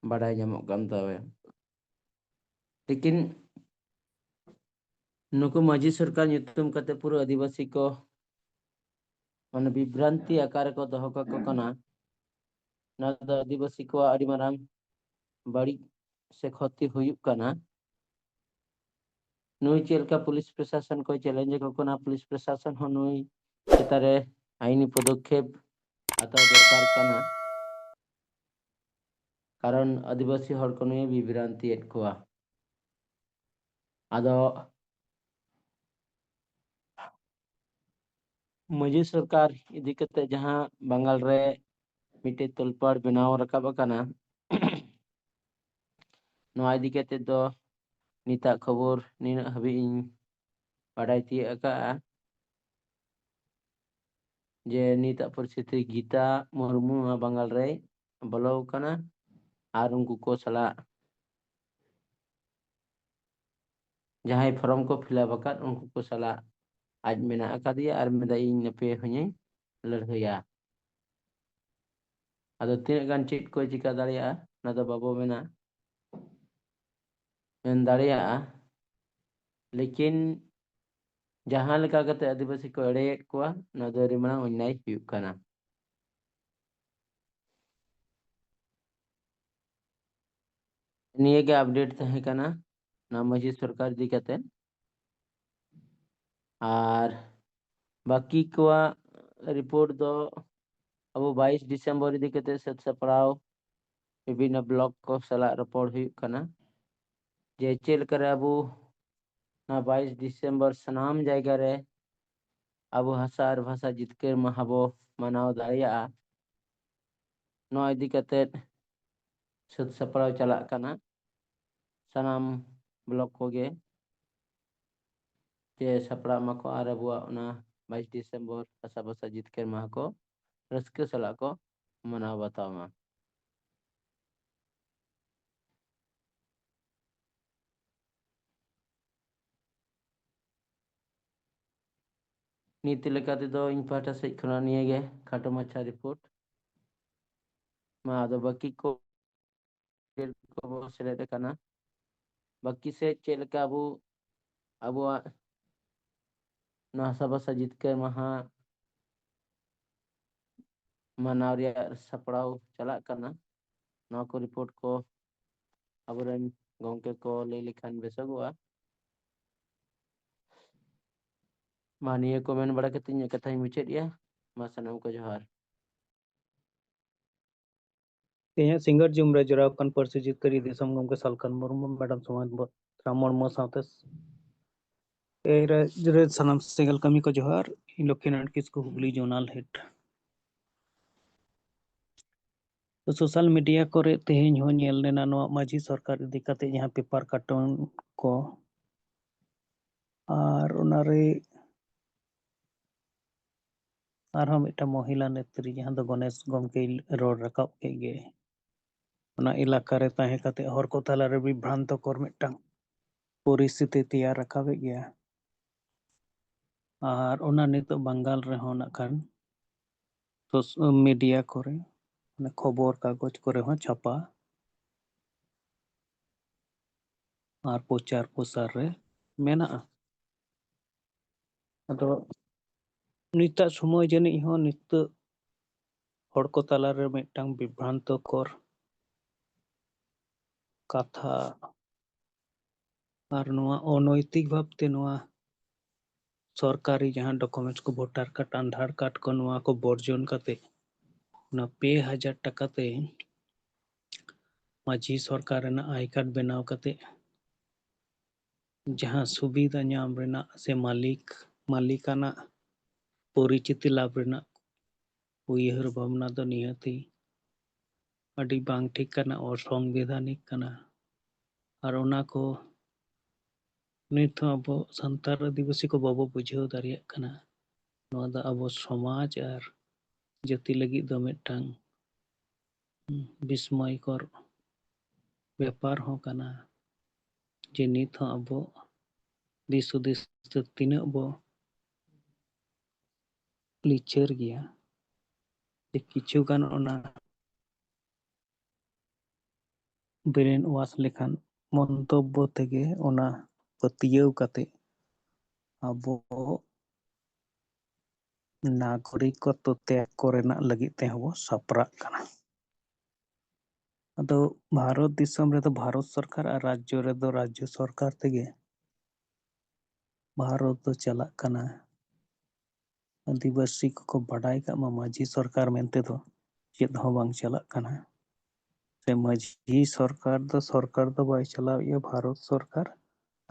ᱵᱟᱰᱟᱭ ᱧᱟᱢᱚᱜ ᱠᱟᱱ ᱛᱟᱵᱮᱱ᱾ ᱞᱮᱠᱤᱱ ᱱᱩᱠᱩ ᱢᱟᱹᱡᱷᱤ ᱥᱚᱨᱠᱟᱨ ᱧᱩᱛᱩᱢ ᱠᱟᱛᱮ ᱯᱩᱨᱟᱹ ᱟᱹᱫᱤᱵᱟᱹᱥᱤ ᱠᱚ ᱢᱟᱱᱮ ᱵᱤᱵᱷᱨᱟᱱᱛᱤ ᱟᱠᱟᱨ ᱨᱮᱠᱚ ᱫᱚᱦᱚ ᱠᱟᱠᱚ ᱠᱟᱱᱟ᱾ ᱱᱚᱣᱟ ᱫᱚ ᱟᱹᱫᱤᱵᱟᱹᱥᱤ ᱠᱚᱣᱟᱜ ᱟᱹᱰᱤ ᱢᱟᱨᱟᱝ ᱵᱟᱹᱲᱤᱡ ᱥᱮ ᱠᱷᱚᱛᱤ ᱦᱩᱭᱩᱜ ᱠᱟᱱᱟ᱾ ᱱᱩᱭ ᱪᱮᱫ ᱞᱮᱠᱟ ᱯᱩᱞᱤᱥ ᱯᱨᱚᱥᱟᱥᱚᱱ ᱠᱚ ᱪᱮᱞᱮᱧᱡᱽ ᱟᱠᱚ ᱠᱟᱱᱟ, ᱯᱩᱞᱤᱥ ᱯᱨᱚᱥᱟᱥᱚᱱ ᱦᱚᱸ ᱱᱩᱭ ᱪᱮᱛᱟᱱ ᱨᱮ ᱟᱭᱤᱱᱤ ᱯᱚᱫᱚᱠᱷᱮᱯ ᱦᱟᱛᱟᱣ ᱫᱚᱨᱠᱟᱨ ᱠᱟᱱᱟ᱾ ᱠᱟᱨᱚᱱ ᱟᱹᱫᱤᱵᱟᱹᱥᱤ ᱦᱚᱲ ᱠᱚ ᱱᱩᱭᱮ ᱵᱤᱵᱷᱨᱟᱱᱛᱤᱭᱮᱫ ᱠᱚᱣᱟ᱾ ᱟᱫᱚ ᱢᱟᱹᱡᱷᱤ ᱥᱚᱨᱠᱟᱨ ᱤᱫᱤ ᱠᱟᱛᱮ ᱡᱟᱦᱟᱸ ᱵᱟᱝᱜᱟᱞ ᱨᱮ ᱢᱤᱫᱴᱮᱡ ᱛᱚᱞᱯᱟᱲ ᱵᱮᱱᱟᱣ ᱨᱟᱠᱟᱵ ᱟᱠᱟᱱᱟ, ᱱᱚᱣᱟ ᱤᱫᱤ ᱠᱟᱛᱮ ᱫᱚ ᱱᱤᱛᱟᱜ ᱠᱷᱚᱵᱚᱨ ᱱᱤᱱᱟᱹᱜ ᱦᱟᱹᱵᱤᱡ ᱤᱧ ᱵᱟᱰᱟᱭ ᱛᱤᱭᱟᱹᱜ ᱟᱠᱟᱫᱼᱟ ᱡᱮ ᱱᱤᱛᱟᱜ ᱯᱚᱨᱤᱥᱛᱷᱤᱛᱤ ᱜᱤᱛᱟ ᱢᱩᱨᱢᱩ ᱱᱚᱣᱟ ᱵᱟᱝᱜᱟᱞ ᱨᱮᱭ ᱵᱚᱞᱚ ᱟᱠᱟᱱᱟ ᱟᱨ ᱩᱱᱠᱩ ᱠᱚ ᱥᱟᱞᱟᱜ ᱡᱟᱦᱟᱸᱭ ᱯᱷᱚᱨᱚᱢ ᱠᱚ ᱯᱷᱤᱞᱟᱯ ᱟᱠᱟᱫ, ᱩᱱᱠᱩ ᱠᱚ ᱥᱟᱞᱟᱜ ᱟᱡ ᱢᱮᱱᱟᱜ ᱟᱠᱟᱫᱮᱭᱟ ᱟᱨ ᱢᱮᱱᱫᱟ, "ᱤᱧ ᱱᱟᱯᱮ ᱦᱚᱧᱮ ᱞᱟᱹᱲᱦᱟᱹᱭᱟ᱾" ᱟᱫᱚ ᱛᱤᱱᱟᱹᱜ ᱜᱟᱱ ᱪᱮᱫ ᱠᱚᱭ ᱪᱤᱠᱟ ᱫᱟᱲᱮᱭᱟᱜᱼᱟ, ᱚᱱᱟ ᱫᱚ ᱵᱟᱵᱚ ᱢᱮᱱᱟ, ᱢᱮᱱ ᱫᱟᱲᱮᱭᱟᱜᱼᱟ᱾ ᱞᱮᱠᱤᱱ ᱡᱟᱦᱟᱸ ᱞᱮᱠᱟ ᱠᱟᱛᱮ ᱟᱹᱫᱤᱵᱟᱹᱥᱤ ᱠᱚ ᱮᱲᱮᱭᱮᱫ ᱠᱚᱣᱟ, ᱱᱚᱣᱟ ᱫᱚ ᱟᱹᱰᱤ ᱢᱟᱨᱟᱝ ᱚᱱᱱᱭᱟᱭ ᱦᱩᱭᱩᱜ ᱠᱟᱱᱟ᱾ ᱱᱤᱭᱟᱹ ᱜᱮ ᱟᱯᱰᱮᱴ ᱛᱟᱦᱮᱸ ᱠᱟᱱᱟ ᱱᱚᱣᱟ ᱢᱟᱹᱡᱷᱤ ᱥᱚᱨᱠᱟᱨ ᱤᱫᱤ ᱠᱟᱛᱮ᱾ ᱟᱨ ᱵᱟᱹᱠᱤ ᱠᱚᱣᱟᱜ ᱨᱤᱯᱳᱨᱴ ᱫᱚ ᱟᱵᱚ ᱵᱟᱭᱤᱥ ᱰᱤᱥᱮᱢᱵᱚᱨ ᱤᱫᱤ ᱠᱟᱛᱮ ᱥᱟᱹᱛ ᱥᱟᱯᱲᱟᱣ ᱵᱤᱵᱷᱤᱱᱱᱚ ᱵᱞᱚᱠ ᱠᱚ ᱥᱟᱞᱟᱜ ᱨᱚᱯᱚᱲ ᱦᱩᱭᱩᱜ ᱠᱟᱱᱟ, ᱡᱮ ᱪᱮᱫ ᱞᱮᱠᱟᱨᱮ ᱟᱵᱚ ᱱᱚᱣᱟ ᱵᱟᱭᱤᱥ ᱰᱤᱥᱮᱢᱵᱚᱨ ᱥᱟᱱᱟᱢ ᱡᱟᱭᱜᱟ ᱨᱮ ᱟᱵᱚ ᱦᱟᱥᱟ ᱟᱨ ᱵᱷᱟᱥᱟ ᱡᱤᱛᱠᱟᱹᱨ ᱢᱟᱦᱟ ᱵᱚ ᱢᱟᱱᱟᱣ ᱫᱟᱲᱮᱭᱟᱜᱼᱟ᱾ ᱱᱚᱣᱟ ᱤᱫᱤ ᱠᱟᱛᱮ ᱥᱟᱹᱛ ᱥᱟᱯᱲᱟᱣ ᱪᱟᱞᱟᱜ ᱠᱟᱱᱟ ᱥᱟᱱᱟᱢ ᱵᱞᱚᱠ ᱠᱚᱜᱮ, ᱡᱮ ᱥᱟᱯᱲᱟᱜ ᱢᱟᱠᱚ ᱟᱨ ᱟᱵᱚᱣᱟᱜ ᱚᱱᱟ ᱵᱟᱭᱤᱥ ᱰᱤᱥᱮᱢᱵᱚᱨ ᱦᱟᱥᱟ ᱵᱷᱟᱥᱟ ᱡᱤᱛᱠᱟᱹᱨ ᱢᱟᱦᱟ ᱠᱚ ᱨᱟᱹᱥᱠᱟᱹ ᱥᱟᱞᱟᱜ ᱠᱚ ᱢᱟᱱᱟᱣ ᱵᱟᱛᱟᱣ ᱢᱟ᱾ ᱱᱤᱛ ᱞᱮᱠᱟ ᱛᱮᱫᱚ ᱤᱧ ᱯᱟᱦᱴᱟ ᱥᱮᱫ ᱠᱷᱚᱱᱟᱜ ᱱᱤᱭᱟᱹ ᱜᱮ ᱠᱷᱟᱴᱚ ᱢᱟᱪᱷᱟ ᱨᱤᱯᱳᱨᱴ᱾ ᱢᱟ ᱟᱫᱚ ᱵᱟᱹᱠᱤ ᱠᱚ ᱠᱚᱵᱚ ᱥᱮᱞᱮᱫ ᱟᱠᱟᱱᱟ᱾ ᱵᱟᱹᱠᱤ ᱥᱮᱫ ᱪᱮᱫ ᱞᱮᱠᱟ ᱟᱵᱚ, ᱟᱵᱚᱣᱟᱜ ᱱᱚᱣᱟ ᱦᱟᱥᱟ ᱵᱷᱟᱥᱟ ᱡᱤᱛᱠᱟᱹᱨ ᱢᱟᱦᱟ ᱢᱟᱱᱟᱣ ᱨᱮᱭᱟᱜ ᱥᱟᱯᱲᱟᱣ ᱪᱟᱞᱟᱜ ᱠᱟᱱᱟ, ᱱᱚᱣᱟ ᱠᱚ ᱨᱤᱯᱳᱨᱴ ᱠᱚ ᱟᱵᱚᱨᱮᱱ ᱜᱚᱢᱠᱮ ᱠᱚ ᱞᱟᱹᱭ ᱞᱮᱠᱷᱟᱱ ᱵᱮᱥᱚᱜᱚᱜᱼᱟ᱾ ᱢᱟ ᱱᱤᱭᱟᱹ ᱠᱚ ᱢᱮᱱ ᱵᱟᱲᱟ ᱠᱟᱛᱮ ᱤᱧᱟᱹᱜ ᱠᱟᱛᱷᱟᱧ ᱢᱩᱪᱟᱹᱫ ᱮᱜᱼᱟ᱾ ᱢᱟ ᱥᱟᱱᱟᱢ ᱠᱚ ᱡᱚᱦᱟᱨ᱾ ᱛᱮᱦᱮᱧᱟᱜ ᱥᱤᱸᱜᱟᱹᱲ ᱡᱩᱢ ᱨᱮ ᱡᱚᱲᱟᱣ ᱟᱠᱟᱱ ᱯᱟᱹᱨᱥᱤ ᱡᱤᱛᱠᱟᱹᱨᱤᱭᱟᱹ ᱫᱤᱥᱚᱢ ᱜᱚᱢᱠᱮ ᱥᱟᱞᱠᱷᱟᱱ ᱢᱩᱨᱢᱩ, ᱢᱮᱰᱟᱢ ᱥᱚᱢᱟᱡᱽ ᱵᱚ-, ᱨᱟᱢ ᱢᱩᱨᱢᱩ ᱥᱟᱶᱛᱮ ᱮ ᱨᱟᱡᱽ ᱨᱮ ᱥᱟᱱᱟᱢ ᱥᱮᱸᱜᱮᱞ ᱠᱟᱹᱢᱤ ᱠᱚ ᱡᱚᱦᱟᱨ᱾ ᱤᱧ ᱞᱚᱠᱠᱷᱤᱱᱟᱨᱟᱭᱚᱱ ᱠᱤᱥᱠᱩ, ᱦᱩᱜᱽᱞᱤ ᱡᱳᱱᱟᱞ ᱦᱮᱰ᱾ ᱛᱚ, ᱥᱳᱥᱟᱞ ᱢᱤᱰᱤᱭᱟ ᱠᱚᱨᱮ ᱛᱮᱦᱮᱧ ᱦᱚᱸ ᱧᱮᱞ ᱞᱮᱱᱟ ᱱᱚᱣᱟ ᱢᱟᱹᱡᱷᱤ ᱥᱚᱨᱠᱟᱨ ᱤᱫᱤ ᱠᱟᱛᱮ ᱡᱟᱦᱟᱸ ᱯᱮᱯᱟᱨ ᱠᱟᱴᱚᱱ ᱠᱚ, ᱟᱨ ᱚᱱᱟᱨᱮ ᱟᱨᱦᱚᱸ ᱢᱤᱫᱴᱟᱝ ᱢᱚᱦᱤᱞᱟ ᱱᱮᱛᱨᱤ, ᱡᱟᱦᱟᱸ ᱫᱚ ᱜᱚᱱᱮᱥ ᱜᱚᱢᱠᱮᱭ ᱨᱚᱲ ᱨᱟᱠᱟᱵ ᱠᱮᱫ ᱜᱮ, ᱚᱱᱟ ᱮᱞᱟᱠᱟ ᱨᱮ ᱛᱟᱦᱮᱸ ᱠᱟᱛᱮ ᱦᱚᱲ ᱠᱚ ᱛᱟᱞᱟᱨᱮ ᱵᱤᱵᱷᱨᱟᱱᱛᱚᱠᱚᱨ ᱢᱤᱫᱴᱟᱝ ᱯᱚᱨᱤᱥᱛᱷᱤᱛᱤ ᱛᱮᱭᱟᱨ ᱨᱟᱠᱟᱵᱮᱫ ᱜᱮᱭᱟ᱾ ᱟᱨ ᱚᱱᱟ ᱱᱤᱛᱚᱜ ᱵᱟᱝᱜᱟᱞ ᱨᱮᱦᱚᱸ ᱱᱟᱜ ᱠᱷᱟᱱ ᱥᱳᱥ-, ᱢᱤᱰᱤᱭᱟ ᱠᱚᱨᱮ, ᱢᱟᱱᱮ ᱠᱷᱚᱵᱚᱨ ᱠᱟᱜᱚᱡᱽ ᱠᱚᱨᱮ ᱦᱚᱸ ᱪᱷᱟᱯᱟ ᱟᱨ ᱯᱨᱚᱪᱟᱨ ᱯᱨᱚᱥᱟᱨ ᱨᱮ ᱢᱮᱱᱟᱜᱼᱟ᱾ ᱟᱫᱚ ᱱᱤᱛᱟᱜ ᱥᱚᱢᱚᱭ ᱡᱟᱹᱱᱤᱡ ᱦᱚᱸ ᱱᱤᱛᱚᱜ ᱦᱚᱲ ᱠᱚ ᱛᱟᱞᱟᱨᱮ ᱢᱤᱫᱴᱟᱝ ᱵᱤᱵᱷᱨᱟᱱᱛᱚᱠᱚᱨ ᱠᱟᱛᱷᱟ ᱟᱨ ᱱᱚᱣᱟ ᱚᱱᱳᱭᱛᱤᱠ ᱵᱷᱟᱵᱛᱮ ᱱᱚᱣᱟ ᱥᱚᱨᱠᱟᱨᱤ ᱡᱟᱦᱟᱸ documents ᱠᱚ, voter card, ᱟᱫᱷᱟᱨ card ᱠᱚ, ᱱᱚᱣᱟ ᱠᱚ ᱵᱚᱨᱡᱚᱱ ᱠᱟᱛᱮ ᱚᱱᱟ ᱯᱮ ᱦᱟᱡᱟᱨ ᱴᱟᱠᱟ ᱛᱮ ᱢᱟᱹᱡᱷᱤ ᱥᱚᱨᱠᱟᱨ ᱨᱮᱱᱟᱜ I card ᱵᱮᱱᱟᱣ ᱠᱟᱛᱮ ᱡᱟᱦᱟᱸ ᱥᱩᱵᱤᱫᱷᱟ ᱧᱟᱢ ᱨᱮᱱᱟᱜ ᱥᱮ ᱢᱟᱹᱞᱤᱠ, ᱢᱟᱹᱞᱤᱠᱟᱱᱟᱜ ᱯᱚᱨᱤᱪᱤᱛᱤ ᱞᱟᱵᱷ ᱨᱮᱱᱟᱜ ᱩᱭᱦᱟᱹᱨ ᱵᱷᱟᱵᱽᱱᱟ ᱫᱚ ᱱᱤᱦᱟᱹᱛᱤ ᱟᱹᱰᱤ ᱵᱟᱝ ᱴᱷᱤᱠ ᱠᱟᱱᱟ, ᱚᱥᱚᱝᱵᱤᱫᱷᱟᱱᱤᱠ ᱠᱟᱱᱟ᱾ ᱟᱨ ᱚᱱᱟ ᱠᱚ ᱱᱤᱛ ᱦᱚᱸ ᱟᱵᱚ ᱥᱟᱱᱛᱟᱲ ᱟᱹᱫᱤᱵᱟᱹᱥᱤ ᱠᱚ ᱵᱟᱵᱚ ᱵᱩᱡᱷᱟᱹᱣ ᱫᱟᱲᱮᱭᱟᱜ ᱠᱟᱱᱟ᱾ ᱱᱚᱣᱟ ᱫᱚ ᱟᱵᱚ ᱥᱚᱢᱟᱡᱽ ᱟᱨ ᱡᱟᱹᱛᱤ ᱞᱟᱹᱜᱤᱫ ᱫᱚ ᱢᱤᱫᱴᱟᱝ ᱵᱤᱥᱢᱚᱭᱠᱚᱨ ᱵᱮᱯᱟᱨ ᱦᱚᱸ ᱠᱟᱱᱟ, ᱡᱮ ᱱᱤᱛ ᱦᱚᱸ ᱟᱵᱚ ᱫᱤᱥ ᱦᱩᱫᱤᱥ ᱛᱮ ᱛᱤᱱᱟᱹᱜ ᱵᱚ ᱞᱤᱪᱟᱹᱲ ᱜᱮᱭᱟ, ᱡᱮ ᱠᱤᱪᱷᱩ ᱜᱟᱱ ᱚᱱᱟ brain wash ᱞᱮᱠᱟᱱ ᱢᱚᱱᱛᱚᱵᱵᱚ ᱛᱮᱜᱮ ᱚᱱᱟ ᱯᱟᱹᱛᱭᱟᱹᱣ ᱠᱟᱛᱮ ᱟᱵᱚ ᱱᱟᱜᱚᱨᱤᱠᱚᱛᱛᱚ ᱛᱮᱭᱟᱜ ᱠᱚᱨᱮᱱᱟᱜ ᱞᱟᱹᱜᱤᱫ ᱛᱮᱦᱚᱸ ᱵᱚ ᱥᱟᱯᱲᱟᱜ ᱠᱟᱱᱟ᱾ ᱟᱫᱚ ᱵᱷᱟᱨᱚᱛ ᱫᱤᱥᱚᱢ ᱨᱮᱫᱚ ᱵᱷᱟᱨᱚᱛ ᱥᱚᱨᱠᱟᱨ ᱟᱨ ᱨᱟᱡᱽᱡᱚ ᱨᱮᱫᱚ ᱨᱟᱡᱽᱡᱚ ᱥᱚᱨᱠᱟᱨ ᱛᱮᱜᱮ ᱵᱷᱟᱨᱚᱛ ᱫᱚ ᱪᱟᱞᱟᱜ ᱠᱟᱱᱟ᱾ ᱟᱹᱫᱤᱵᱟᱹᱥᱤ ᱠᱚᱠᱚ ᱵᱟᱰᱟᱭ ᱠᱟᱜ ᱢᱟ, ᱢᱟᱹᱡᱷᱤ ᱥᱚᱨᱠᱟᱨ ᱢᱮᱱᱛᱮ ᱫᱚ ᱪᱮᱫ ᱦᱚᱸ ᱵᱟᱝ ᱪᱟᱞᱟᱜ ᱠᱟᱱᱟ᱾ ᱥᱮ ᱢᱟᱹᱡᱷᱤ ᱥᱚᱨᱠᱟᱨ ᱫᱚ ᱥᱚᱨᱠᱟᱨ ᱫᱚ ᱵᱟᱭ ᱪᱟᱞᱟᱣᱮᱫᱼᱟ, ᱵᱷᱟᱨᱚᱛ ᱥᱚᱨᱠᱟᱨ,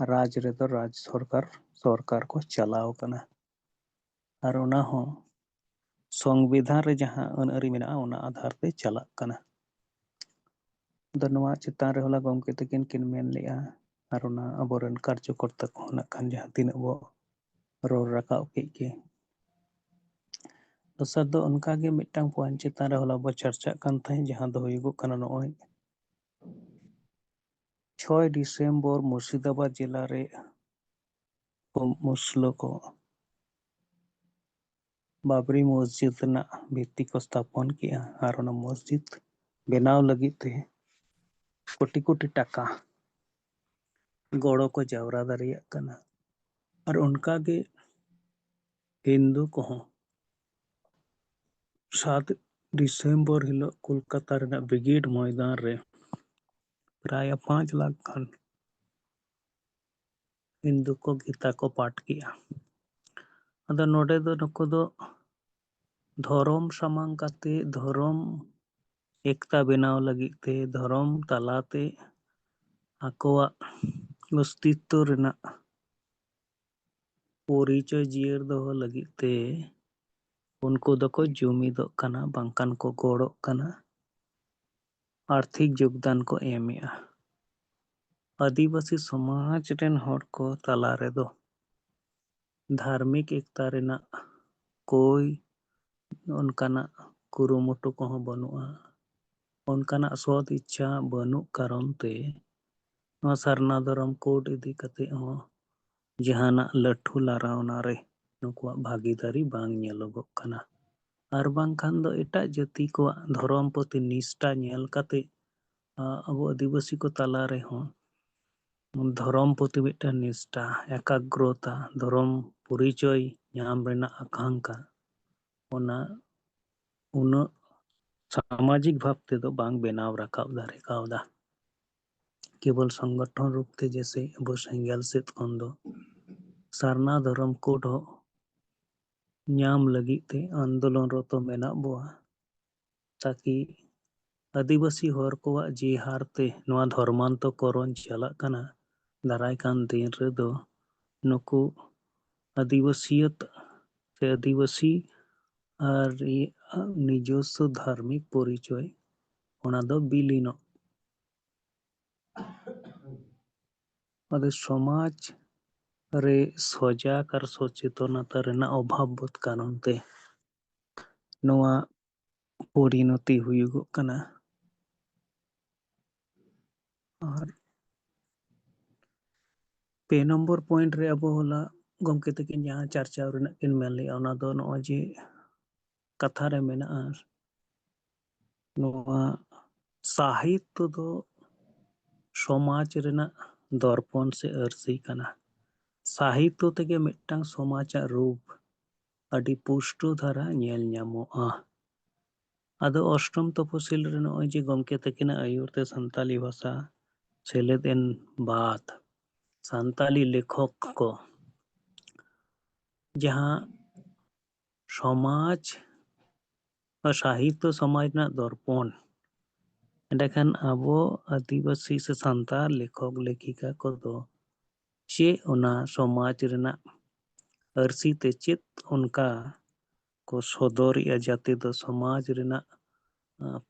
ᱨᱟᱡᱽ ᱨᱮᱫᱚ ᱨᱟᱡᱽ ᱥᱚᱨᱠᱟᱨ, ᱥᱚᱨᱠᱟᱨ ᱠᱚ ᱪᱟᱞᱟᱣ ᱠᱟᱱᱟ᱾ ᱟᱨ ᱚᱱᱟ ᱦᱚᱸ ᱥᱚᱝᱵᱤᱫᱷᱟᱱ ᱨᱮ ᱡᱟᱦᱟᱸ ᱟᱹᱱ ᱟᱹᱨᱤ ᱢᱮᱱᱟᱜᱼᱟ, ᱚᱱᱟ ᱟᱫᱷᱟᱨ ᱛᱮ ᱪᱟᱞᱟᱜ ᱠᱟᱱᱟ᱾ ᱟᱫᱚ ᱱᱚᱣᱟ ᱪᱮᱛᱟᱱ ᱨᱮ ᱦᱚᱞᱟ ᱜᱚᱢᱠᱮ ᱛᱟᱹᱠᱤᱱ ᱠᱤᱱ ᱢᱮᱱ ᱞᱮᱜᱼᱟ, ᱟᱨ ᱚᱱᱟ ᱟᱵᱚᱨᱮᱱ ᱠᱟᱨᱡᱚᱠᱚᱨᱛᱟ ᱠᱚᱦᱚᱸ ᱱᱟᱜ ᱠᱷᱟᱱ ᱡᱟᱦᱟᱸ ᱛᱤᱱᱟᱹᱜ ᱵᱚ ᱨᱚᱲ ᱨᱟᱠᱟᱵ ᱠᱮᱫ ᱜᱮ᱾ ᱫᱚᱥᱟᱨ ᱫᱚ ᱚᱱᱠᱟᱜᱮ ᱢᱤᱫᱴᱟᱝ point ᱪᱮᱛᱟᱱ ᱨᱮ ᱦᱚᱞᱟ ᱵᱚ ᱪᱟᱨᱪᱟᱜ ᱠᱟᱱ ᱛᱟᱦᱮᱸᱫ, ᱡᱟᱦᱟᱸ ᱫᱚ ᱦᱩᱭᱩᱜᱚᱜ ᱠᱟᱱᱟ ᱱᱚᱜᱼᱚᱭ ᱪᱷᱚᱭ ᱰᱤᱥᱮᱢᱵᱚᱨ ᱢᱩᱨᱥᱤᱫᱟᱵᱟᱫᱽ ᱡᱮᱞᱟ ᱨᱮ ᱢᱩᱥᱞᱟᱹ ᱠᱚ ᱵᱟᱵᱨᱤ ᱢᱚᱥᱡᱤᱫ ᱨᱮᱱᱟᱜ ᱵᱷᱤᱛᱛᱤ ᱠᱚ ᱥᱛᱷᱟᱯᱚᱱ ᱠᱮᱜᱼᱟ ᱟᱨ ᱚᱱᱟ ᱢᱚᱥᱡᱤᱫ ᱵᱮᱱᱟᱣ ᱞᱟᱹᱜᱤᱫ ᱛᱮ ᱠᱳᱴᱤ ᱠᱳᱴᱤ ᱴᱟᱠᱟ ᱜᱚᱲᱚ ᱠᱚ ᱡᱟᱣᱨᱟ ᱫᱟᱲᱮᱭᱟᱜ ᱠᱟᱱᱟ᱾ ᱟᱨ ᱚᱱᱠᱟᱜᱮ ᱦᱤᱱᱫᱩ ᱠᱚᱦᱚᱸ ᱥᱟᱛ ᱰᱤᱥᱮᱢᱵᱚᱨ ᱦᱤᱞᱳᱜ ᱠᱳᱞᱠᱟᱛᱟ ᱨᱮᱱᱟᱜ ᱵᱨᱤᱜᱮᱰ ᱢᱚᱭᱫᱟᱱ ᱨᱮ ᱯᱨᱟᱭ ᱯᱟᱸᱪ ᱞᱟᱠᱷ ᱜᱟᱱ ᱦᱤᱱᱫᱩ ᱠᱚ ᱜᱤᱛᱟ ᱠᱚ ᱯᱟᱴ ᱠᱮᱜᱼᱟ᱾ ᱟᱫᱚ ᱱᱚᱰᱮ ᱫᱚ ᱱᱩᱠᱩ ᱫᱚ ᱫᱷᱚᱨᱚᱢ ᱥᱟᱢᱟᱝ ᱠᱟᱛᱮ, ᱫᱷᱚᱨᱚᱢ ᱮᱠᱛᱟ ᱵᱮᱱᱟᱣ ᱞᱟᱹᱜᱤᱫ ᱛᱮ, ᱫᱷᱚᱨᱚᱢ ᱛᱟᱞᱟᱛᱮ ᱟᱠᱚᱣᱟᱜ ᱚᱥᱛᱤᱛᱛᱚ ᱨᱮᱱᱟᱜ ᱯᱚᱨᱤᱪᱚᱭ ᱡᱤᱭᱟᱹᱲ ᱫᱚᱦᱚ ᱞᱟᱹᱜᱤᱫ ᱛᱮ ᱩᱱᱠᱩ ᱫᱚᱠᱚ ᱡᱩᱢᱤᱫᱚᱜ ᱠᱟᱱᱟ, ᱵᱟᱝᱠᱷᱟᱱ ᱠᱚ ᱜᱚᱲᱚᱜ ᱠᱟᱱᱟ, ᱟᱨᱛᱷᱤᱠ ᱡᱳᱜᱽᱫᱟᱱ ᱠᱚ ᱮᱢᱮᱜᱼᱟ᱾ ᱟᱹᱫᱤᱵᱟᱹᱥᱤ ᱥᱚᱢᱟᱡᱽ ᱨᱮᱱ ᱦᱚᱲ ᱠᱚ ᱛᱟᱞᱟ ᱨᱮᱫᱚ ᱫᱷᱟᱨᱢᱤᱠ ᱮᱠᱛᱟ ᱨᱮᱱᱟᱜ ᱠᱳᱭ ᱚᱱᱠᱟᱱᱟᱜ ᱠᱩᱨᱩᱢᱩᱴᱩ ᱠᱚᱦᱚᱸ ᱵᱟᱹᱱᱩᱜᱼᱟ᱾ ᱚᱱᱠᱟᱱᱟᱜ ᱥᱚᱫ ᱤᱪᱪᱷᱟ ᱵᱟᱹᱱᱩᱜ ᱠᱟᱨᱚᱱ ᱛᱮ ᱱᱚᱣᱟ ᱥᱟᱨᱱᱟ ᱫᱷᱚᱨᱚᱢ ᱠᱳᱰ ᱤᱫᱤ ᱠᱟᱛᱮ ᱦᱚᱸ ᱡᱟᱦᱟᱱᱟᱜ ᱞᱟᱹᱴᱷᱩ ᱞᱟᱨᱟᱣᱱᱟ ᱨᱮ ᱱᱩᱠᱩᱣᱟᱜ ᱵᱷᱟᱹᱜᱤᱫᱟᱨᱤ ᱵᱟᱝ ᱧᱮᱞᱚᱜᱚᱜ ᱠᱟᱱᱟ᱾ ᱟᱨ ᱵᱟᱝᱠᱷᱟᱱ ᱫᱚ ᱮᱴᱟᱜ ᱡᱟᱹᱛᱤ ᱠᱚᱣᱟᱜ ᱫᱷᱚᱨᱚᱢ ᱯᱨᱚᱛᱤ ᱱᱤᱥᱴᱷᱟ ᱧᱮᱞ ᱠᱟᱛᱮ, ᱟ, ᱟᱵᱚ ᱟᱹᱫᱤᱵᱟᱹᱥᱤ ᱠᱚ ᱛᱟᱞᱟ ᱨᱮᱦᱚᱸ ᱫᱷᱚᱨᱚᱢ ᱯᱨᱚᱛᱤ ᱢᱤᱫᱴᱟᱝ ᱱᱤᱥᱴᱷᱟ, ᱮᱠᱟᱜᱨᱚᱛᱟ, ᱫᱷᱚᱨᱚᱢ ᱯᱚᱨᱤᱪᱚᱭ ᱧᱟᱢ ᱨᱮᱱᱟᱜ ᱟᱠᱟᱝᱠᱷᱟ, ᱚᱱᱟ ᱩᱱᱟᱹᱜ ᱥᱟᱢᱟᱡᱤᱠ ᱵᱷᱟᱵ ᱛᱮᱫᱚ ᱵᱟᱝ ᱵᱮᱱᱟᱣ ᱨᱟᱠᱟᱵ ᱫᱟᱲᱮ ᱠᱟᱣᱫᱟ᱾ ᱠᱮᱵᱚᱞ ᱥᱚᱝᱜᱚᱴᱷᱚᱱ ᱨᱩᱯ ᱛᱮ ᱡᱮᱥᱮ ᱟᱵᱚ ᱥᱮᱸᱜᱮᱞ ᱥᱮᱫ ᱠᱷᱚᱱ ᱫᱚ ᱥᱟᱨᱱᱟ ᱫᱷᱚᱨᱚᱢ ᱠᱳᱰ ᱦᱚᱸ ᱧᱟᱢ ᱞᱟᱹᱜᱤᱫ ᱛᱮ ᱟᱱᱫᱳᱞᱚᱱ ᱨᱚᱛᱚ ᱢᱮᱱᱟᱜ ᱵᱚᱣᱟ, ᱛᱟᱠᱤ ᱟᱹᱫᱤᱵᱟᱹᱥᱤ ᱦᱚᱲ ᱠᱚᱣᱟᱜ ᱡᱮ ᱦᱟᱨ ᱛᱮ ᱱᱚᱣᱟ ᱫᱷᱚᱨᱢᱟᱱᱛᱚᱠᱚᱨᱚᱱ ᱪᱟᱞᱟᱜ ᱠᱟᱱᱟ, ᱫᱟᱨᱟᱭ ᱠᱟᱱ ᱫᱤᱱ ᱨᱮᱫᱚ ᱱᱩᱠᱩ ᱟᱹᱫᱤᱵᱟᱹᱥᱤᱭᱟᱹᱛ ᱥᱮ ᱟᱹᱫᱤᱵᱟᱹᱥᱤ ᱟᱨ ᱤ-, ᱱᱤᱡᱚᱥᱥᱚ ᱫᱷᱟᱨᱢᱤᱠ ᱯᱚᱨᱤᱪᱚᱭ, ᱚᱱᱟ ᱫᱚ ᱵᱤᱞᱤᱱᱚᱜ᱾ ᱟᱫᱚ ᱥᱚᱢᱟᱡᱽ ᱨᱮ ᱥᱚᱡᱟᱜ ᱟᱨ ᱥᱚᱪᱮᱛᱚᱱᱚᱛᱟ ᱨᱮᱱᱟᱜ ᱚᱵᱷᱟᱵ ᱵᱚᱫ ᱠᱟᱨᱚᱱ ᱛᱮ ᱱᱚᱣᱟ ᱯᱚᱨᱤᱱᱚᱛᱤ ᱦᱩᱭᱩᱜᱚᱜ ᱠᱟᱱᱟ᱾ ᱟᱨ ᱯᱮ ᱱᱚᱢᱵᱚᱨ ᱯᱚᱭᱮᱱᱴ ᱨᱮ ᱟᱵᱚ ᱦᱚᱞᱟ ᱜᱚᱢᱠᱮ ᱛᱟᱹᱠᱤᱱ ᱡᱟᱦᱟᱸ ᱪᱟᱨᱪᱟᱣ ᱨᱮᱱᱟᱜ ᱠᱤᱱ ᱢᱮᱱ ᱞᱮᱜᱼᱟ, ᱚᱱᱟ ᱫᱚ ᱱᱚᱜᱼᱚᱭ ᱡᱮ ᱠᱟᱛᱷᱟ ᱨᱮ ᱢᱮᱱᱟᱜᱼᱟ, ᱱᱚᱣᱟ ᱥᱟᱦᱤᱛᱛᱚ ᱫᱚ ᱥᱚᱢᱟᱡᱽ ᱨᱮᱱᱟᱜ ᱫᱚᱨᱯᱚᱱ ᱥᱮ ᱟᱹᱨᱥᱤ ᱠᱟᱱᱟ᱾ ᱥᱟᱦᱤᱛᱛᱚ ᱛᱮᱜᱮ ᱢᱤᱫᱴᱟᱝ ᱥᱚᱢᱟᱡᱟᱜ ᱨᱩᱯ ᱟᱹᱰᱤ ᱯᱩᱥᱴᱟᱹ ᱫᱷᱟᱨᱟ ᱧᱮᱞ ᱧᱟᱢᱚᱜᱼᱟ᱾ ᱟᱫᱚ ᱚᱥᱴᱚᱢ ᱛᱚᱯᱚᱥᱤᱞ ᱨᱮ ᱱᱚᱜᱼᱚᱭ ᱡᱮ ᱜᱚᱢᱠᱮ ᱛᱟᱹᱠᱤᱱᱟᱜ ᱟᱹᱭᱩᱨ ᱛᱮ ᱥᱟᱱᱛᱟᱞᱤ ᱵᱷᱟᱥᱟ ᱥᱮᱞᱮᱫ ᱮᱱ ᱵᱟᱫ ᱥᱟᱱᱛᱟᱞᱤ ᱞᱮᱠᱷᱚᱠ ᱠᱚ ᱡᱟᱦᱟᱸ ᱥᱚᱢᱟᱡᱽ ᱵᱟ ᱥᱟᱦᱤᱛᱛᱚ ᱥᱚᱢᱟᱡᱽ ᱨᱮᱱᱟᱜ ᱫᱚᱨᱯᱚᱱ, ᱮᱸᱰᱮᱠᱷᱟᱱ ᱟᱵᱚ ᱟᱹᱫᱤᱵᱟᱹᱥᱤ ᱥᱮ ᱥᱟᱱᱛᱟᱲ ᱞᱮᱠᱷᱚᱠ ᱞᱮᱠᱷᱤᱠᱟ ᱠᱚᱫᱚ ᱪᱮᱫ ᱚᱱᱟ ᱥᱚᱢᱟᱡᱽ ᱨᱮᱱᱟᱜ ᱟᱹᱨᱥᱤ ᱛᱮ ᱪᱮᱫ ᱚᱱᱠᱟ ᱠᱚ ᱥᱚᱫᱚᱨᱮᱜᱼᱟ, ᱡᱟᱛᱮ ᱫᱚ ᱥᱚᱢᱟᱡᱽ ᱨᱮᱱᱟᱜ, ᱟᱸ,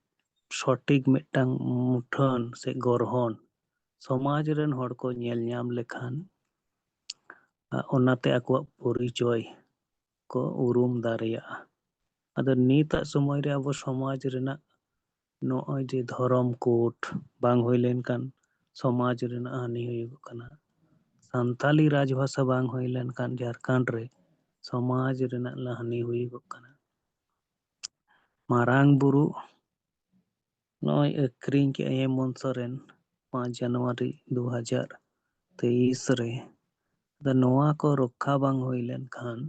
ᱥᱚᱴᱷᱤᱠ ᱢᱤᱫᱴᱟᱝ ᱢᱩᱴᱷᱟᱹᱱ ᱥᱮ ᱜᱚᱨᱦᱚᱱ ᱥᱚᱢᱟᱡᱽ ᱨᱮᱱ ᱦᱚᱲ ᱠᱚ ᱧᱮᱞ ᱧᱟᱢ ᱞᱮᱠᱷᱟᱱ, ᱟᱸ, ᱚᱱᱟᱛᱮ ᱟᱠᱚᱣᱟᱜ ᱯᱚᱨᱤᱪᱚᱭ ᱠᱚ ᱩᱨᱩᱢ ᱫᱟᱲᱮᱭᱟᱜᱼᱟ᱾ ᱟᱫᱚ ᱱᱤᱛᱟᱜ ᱥᱚᱢᱚᱭ ᱨᱮ ᱟᱵᱚ ᱥᱚᱢᱟᱡᱽ ᱨᱮᱱᱟᱜ ᱱᱚᱜᱼᱚᱭ ᱡᱮ ᱫᱷᱚᱨᱚᱢ ᱠᱳᱰ ᱵᱟᱝ ᱦᱩᱭ ᱞᱮᱱᱠᱷᱟᱱ ᱥᱚᱢᱟᱡᱽ ᱨᱮᱱᱟᱜ ᱦᱟᱹᱱᱤ ᱦᱩᱭᱩᱜᱚᱜ ᱠᱟᱱᱟ᱾ ᱥᱟᱱᱛᱟᱞᱤ ᱨᱟᱡᱽᱵᱷᱟᱥᱟ ᱵᱟᱝ ᱦᱩᱭ ᱞᱮᱱᱠᱷᱟᱱ ᱡᱷᱟᱲᱠᱷᱚᱸᱰ ᱨᱮ ᱥᱚᱢᱟᱡᱽ ᱨᱮᱱᱟᱜ ᱞᱟᱦᱟᱱᱤ ᱦᱩᱭᱩᱜᱚᱜ ᱠᱟᱱᱟ᱾ ᱢᱟᱨᱟᱝ ᱵᱩᱨᱩ ᱱᱚᱜᱼᱚᱭ ᱟᱹᱠᱷᱨᱤᱧ ᱠᱮᱜᱼᱟᱭ ᱦᱮᱢᱚᱱᱛ ᱥᱚᱨᱮᱱ ᱯᱟᱸᱪ ᱡᱟᱱᱩᱣᱟᱨᱤ ᱫᱩ ᱦᱟᱡᱟᱨ ᱛᱮᱭᱤᱥ ᱨᱮ᱾ ᱟᱫᱚ ᱱᱚᱣᱟ ᱠᱚ ᱨᱚᱠᱠᱷᱟ ᱵᱟᱝ ᱦᱩᱭ ᱞᱮᱱᱠᱷᱟᱱ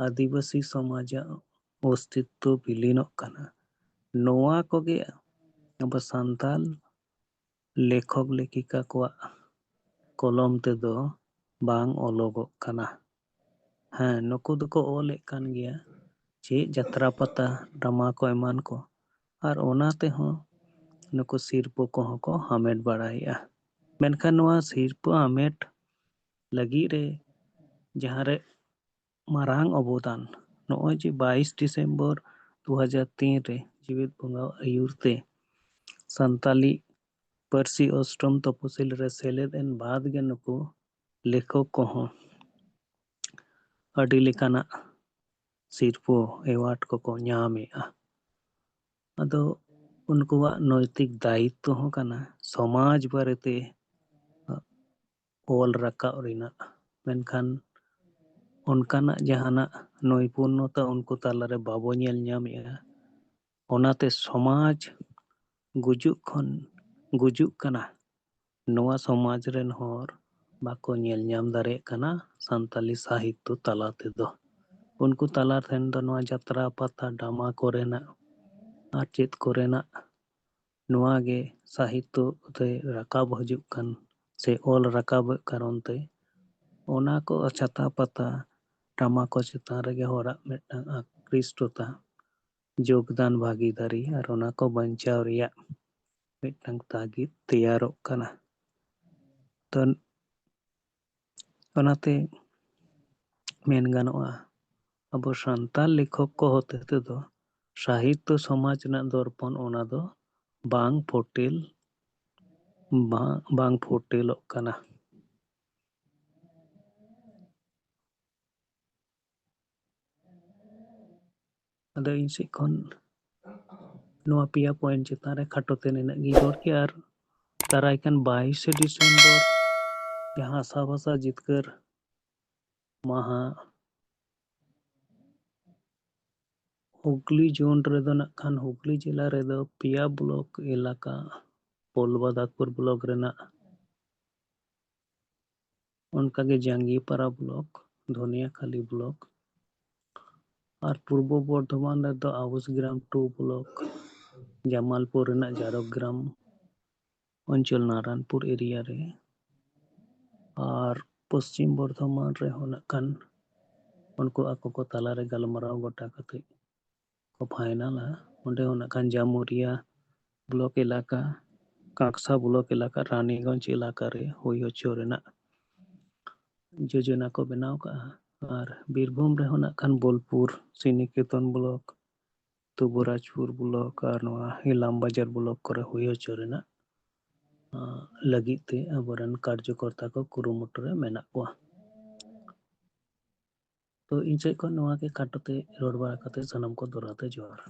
ᱟᱹᱫᱤᱵᱟᱹᱥᱤ ᱥᱚᱢᱟᱡᱟᱜ ᱚᱥᱛᱤᱛᱛᱚ ᱵᱤᱞᱤᱱᱚᱜ ᱠᱟᱱᱟ᱾ ᱱᱚᱣᱟ ᱠᱚᱜᱮ ᱟᱵᱚ ᱥᱟᱱᱛᱟᱞ ᱞᱮᱠᱷᱚᱠ ᱞᱮᱠᱷᱤᱠᱟ ᱠᱚᱣᱟᱜ ᱠᱚᱞᱚᱢ ᱛᱮᱫᱚ ᱵᱟᱝ ᱚᱞᱚᱜᱚᱜ ᱠᱟᱱᱟ᱾ ᱦᱮᱸ, ᱱᱩᱠᱩ ᱫᱚᱠᱚ ᱚᱞᱮᱫ ᱠᱟᱱ ᱜᱮᱭᱟ, ᱪᱮᱫ ᱡᱟᱛᱨᱟ ᱯᱟᱛᱟ, ᱰᱨᱟᱢᱟ ᱠᱚ ᱮᱢᱟᱱ ᱠᱚ, ᱟᱨ ᱚᱱᱟ ᱛᱮᱦᱚᱸ ᱱᱩᱠᱩ ᱥᱤᱨᱯᱟᱹ ᱠᱚᱦᱚᱸ ᱠᱚ ᱦᱟᱢᱮᱴ ᱵᱟᱲᱟᱭᱮᱫᱼᱟ᱾ ᱢᱮᱱᱠᱷᱟᱱ ᱱᱚᱣᱟ ᱥᱤᱨᱯᱟᱹ ᱦᱟᱢᱮᱴ ᱞᱟᱹᱜᱤᱫ ᱨᱮ ᱡᱟᱦᱟᱸ ᱨᱮ ᱢᱟᱨᱟᱝ ᱚᱵᱚᱫᱟᱱ, ᱱᱚᱜᱼᱚᱭ ᱡᱮ ᱵᱟᱭᱤᱥ ᱰᱤᱥᱮᱢᱵᱚᱨ ᱫᱩ ᱦᱟᱡᱟᱨ ᱛᱤᱱ ᱨᱮ ᱡᱤᱣᱮᱫ ᱵᱚᱸᱜᱟ ᱟᱹᱭᱩᱨ ᱛᱮ ᱥᱟᱱᱛᱟᱞᱤ ᱯᱟᱹᱨᱥᱤ ᱚᱥᱴᱚᱢ ᱛᱚᱯᱚᱥᱤᱞ ᱨᱮ ᱥᱮᱞᱮᱫ ᱮᱱ ᱵᱟᱫ ᱜᱮ ᱱᱩᱠᱩ ᱞᱮᱠᱷᱚᱠ ᱠᱚᱦᱚᱸ ᱟᱹᱰᱤ ᱞᱮᱠᱟᱱᱟᱜ ᱥᱤᱨᱯᱟᱹ, ᱮᱣᱟᱨᱰ ᱠᱚᱠᱚ ᱧᱟᱢᱮᱜᱼᱟ᱾ ᱟᱫᱚ ᱩᱱᱠᱩᱣᱟᱜ ᱱᱳᱭᱛᱤᱠ ᱫᱟᱭᱤᱛᱛᱚ ᱦᱚᱸ ᱠᱟᱱᱟ ᱥᱚᱢᱟᱡᱽ ᱵᱟᱨᱮᱛᱮ ᱚᱞ ᱨᱟᱠᱟᱵ ᱨᱮᱱᱟᱜ, ᱢᱮᱱᱠᱷᱟᱱ ᱚᱱᱠᱟᱱᱟᱜ ᱡᱟᱦᱟᱱᱟᱜ ᱱᱳᱭᱯᱩᱨᱱᱚᱛᱟ ᱩᱱᱠᱩ ᱛᱟᱞᱟᱨᱮ ᱵᱟᱵᱚ ᱧᱮᱞ ᱧᱟᱢᱮᱜᱼᱟ᱾ ᱚᱱᱟᱛᱮ ᱥᱚᱢᱟᱡᱽ ᱜᱩᱡᱩᱜ ᱠᱷᱚᱱ ᱜᱩᱡᱩᱜ ᱠᱟᱱᱟ, ᱱᱚᱣᱟ ᱥᱚᱢᱟᱡᱽ ᱨᱮᱱ ᱦᱚᱲ ᱵᱟᱠᱚ ᱧᱮᱞ ᱧᱟᱢ ᱫᱟᱲᱮᱭᱟᱜ ᱠᱟᱱᱟ ᱥᱟᱱᱛᱟᱞᱤ ᱥᱟᱦᱤᱛᱛᱚ ᱛᱟᱞᱟ ᱛᱮᱫᱚ᱾ ᱩᱱᱠᱩ ᱛᱟᱞᱟ ᱴᱷᱮᱱ ᱫᱚ ᱱᱚᱣᱟ ᱡᱟᱛᱨᱟ, ᱯᱟᱛᱟ, ᱰᱨᱟᱢᱟ ᱠᱚᱨᱮᱱᱟᱜ ᱟᱨ ᱪᱮᱫ ᱠᱚᱨᱮᱱᱟᱜ ᱱᱚᱣᱟ ᱜᱮ ᱥᱟᱦᱤᱛᱛᱚ ᱨᱮ ᱨᱟᱠᱟᱵ ᱦᱤᱡᱩᱜ ᱠᱟᱱ ᱥᱮ ᱚᱞ ᱨᱟᱠᱟᱵᱮᱫ ᱠᱟᱨᱚᱱ ᱛᱮ ᱚᱱᱟ ᱠᱚ ᱪᱷᱟᱛᱟ ᱯᱟᱛᱟ ᱰᱨᱟᱢᱟ ᱠᱚ ᱪᱮᱛᱟᱱ ᱨᱮᱜᱮ ᱦᱚᱲᱟᱜ ᱢᱤᱫᱴᱟᱝ ᱟᱠᱨᱤᱥᱴᱚᱛᱟ, ᱡᱳᱜᱽᱫᱟᱱ, ᱵᱷᱟᱹᱜᱤᱫᱟᱨᱤ ᱟᱨ ᱚᱱᱟ ᱠᱚ ᱵᱟᱧᱪᱟᱣ ᱨᱮᱭᱟᱜ ᱢᱤᱫᱴᱟᱝ ᱛᱟᱜᱤᱫ ᱛᱮᱭᱟᱨᱚᱜ ᱠᱟᱱᱟ᱾ ᱛᱚ ᱚᱱᱟᱛᱮ ᱢᱮᱱ ᱜᱟᱱᱚᱜᱼᱟ, ᱟᱵᱚ ᱥᱟᱱᱛᱟᱲ ᱞᱮᱠᱷᱚᱠ ᱠᱚ ᱦᱚᱛᱮ ᱛᱮᱫᱚ ᱥᱟᱦᱤᱛᱛᱚ ᱥᱚᱢᱟᱡᱽ ᱨᱮᱱᱟᱜ ᱫᱚᱨᱯᱚᱱ ᱚᱱᱟ ᱫᱚ ᱵᱟᱝ ᱯᱷᱳᱴᱮᱞ, ᱵᱟᱝ, ᱵᱟᱝ ᱯᱷᱳᱴᱮᱞᱚᱜ ᱠᱟᱱᱟ᱾ ᱟᱫᱚ ᱤᱧ ᱥᱮᱫ ᱠᱷᱚᱱ ᱱᱚᱣᱟ ᱯᱮᱭᱟ ᱯᱚᱭᱮᱱᱴ ᱪᱮᱛᱟᱱ ᱨᱮ ᱠᱷᱟᱴᱚ ᱛᱮ ᱱᱤᱱᱟᱹᱜ ᱜᱤᱧ ᱨᱚᱲ ᱠᱮᱜᱼᱟ᱾ ᱟᱨ ᱫᱟᱨᱟᱭ ᱠᱟᱱ ᱵᱟᱭᱤᱥᱮ ᱰᱤᱥᱮᱢᱵᱚᱨ ᱡᱟᱦᱟᱸ ᱟᱥᱟ ᱵᱷᱟᱥᱟ ᱡᱤᱛᱠᱟᱹᱨ ᱢᱟᱦᱟ, ᱦᱩᱜᱽᱞᱤ ᱡᱳᱱ ᱨᱮᱫᱚ ᱱᱟᱜ ᱠᱷᱟᱱ ᱦᱩᱜᱽᱞᱤ ᱡᱮᱞᱟ ᱨᱮᱫᱚ ᱯᱮᱭᱟ ᱵᱞᱚᱠ ᱮᱞᱟᱠᱟ, ᱯᱳᱞᱵᱟᱫᱟᱠᱯᱩᱨ ᱵᱞᱚᱠ ᱨᱮᱱᱟᱜ, ᱚᱱᱠᱟᱜᱮ ᱡᱟᱝᱜᱤᱯᱟᱨᱟ ᱵᱞᱚᱠ, ᱫᱷᱚᱱᱤᱭᱟᱠᱟᱞᱤ ᱵᱞᱚᱠ, ᱟᱨ ᱯᱩᱨᱵᱚ ᱵᱚᱨᱫᱷᱚᱢᱟᱱ ᱨᱮᱫᱚ ᱟᱣᱩᱥᱜᱨᱟᱢ ᱴᱩ ᱵᱞᱚᱠ, ᱡᱟᱢᱟᱞᱯᱩᱨ ᱨᱮᱱᱟᱜ ᱡᱟᱨᱚᱜᱽᱨᱟᱢ ᱚᱧᱪᱚᱞ, ᱱᱟᱨᱟᱭᱚᱱᱯᱩᱨ ᱮᱨᱤᱭᱟ ᱨᱮ, ᱟᱨ ᱯᱚᱥᱪᱤᱢ ᱵᱚᱨᱫᱷᱚᱢᱟᱱ ᱨᱮᱦᱚᱸ ᱱᱟᱜ ᱠᱷᱟᱱ ᱩᱱᱠᱩ ᱟᱠᱚ ᱠᱚ ᱛᱟᱞᱟᱨᱮ ᱜᱟᱞᱢᱟᱨᱟᱣ ᱜᱚᱴᱟ ᱠᱟᱛᱮ ᱠᱚ ᱯᱷᱟᱭᱱᱟᱞᱟ᱾ ᱚᱸᱰᱮ ᱦᱚᱸ ᱱᱟᱜ ᱠᱷᱟᱱ ᱡᱟᱢᱩᱨᱤᱭᱟ ᱵᱞᱚᱠ ᱮᱞᱟᱠᱟ, ᱠᱟᱸᱠᱥᱟ ᱵᱞᱚᱠ ᱮᱞᱟᱠᱟ, ᱨᱟᱱᱤᱜᱚᱸᱡᱽ ᱮᱞᱟᱠᱟ ᱨᱮ ᱦᱩᱭ ᱦᱚᱪᱚ ᱨᱮᱱᱟᱜ ᱡᱳᱡᱚᱱᱟ ᱠᱚ ᱵᱮᱱᱟᱣ ᱠᱟᱜᱼᱟ᱾ ᱟᱨ ᱵᱤᱨᱵᱷᱩᱢ ᱨᱮᱦᱚᱸ ᱱᱟᱜ ᱠᱷᱟᱱ ᱵᱳᱞᱯᱩᱨ, ᱥᱨᱤᱱᱤᱠᱮᱛᱚᱱ ᱵᱞᱚᱠ, ᱛᱩᱵᱩᱨᱟᱡᱽᱯᱩᱨ ᱵᱞᱚᱠ ᱟᱨ ᱱᱚᱣᱟ ᱤᱞᱟᱢ ᱵᱟᱡᱟᱨ ᱵᱞᱚᱠ ᱠᱚᱨᱮ ᱦᱩᱭ ᱦᱚᱪᱚ ᱨᱮᱱᱟᱜ, ᱟᱸ, ᱞᱟᱹᱜᱤᱫ ᱛᱮ ᱟᱵᱚᱨᱮᱱ ᱠᱟᱨᱡᱚᱠᱚᱨᱛᱟ ᱠᱚ ᱠᱩᱨᱩᱢᱩᱴᱩ ᱨᱮ ᱢᱮᱱᱟᱜ ᱠᱚᱣᱟ᱾ ᱛᱚ ᱤᱧ ᱥᱮᱫ ᱠᱷᱚᱱ ᱱᱚᱣᱟ ᱜᱮ ᱠᱷᱟᱴᱚ ᱛᱮ ᱨᱚᱲ ᱵᱟᱲᱟ ᱠᱟᱛᱮ ᱥᱟᱱᱟᱢ ᱠᱚ ᱫᱚᱦᱲᱟ ᱛᱮ ᱡᱚᱦᱟᱨ᱾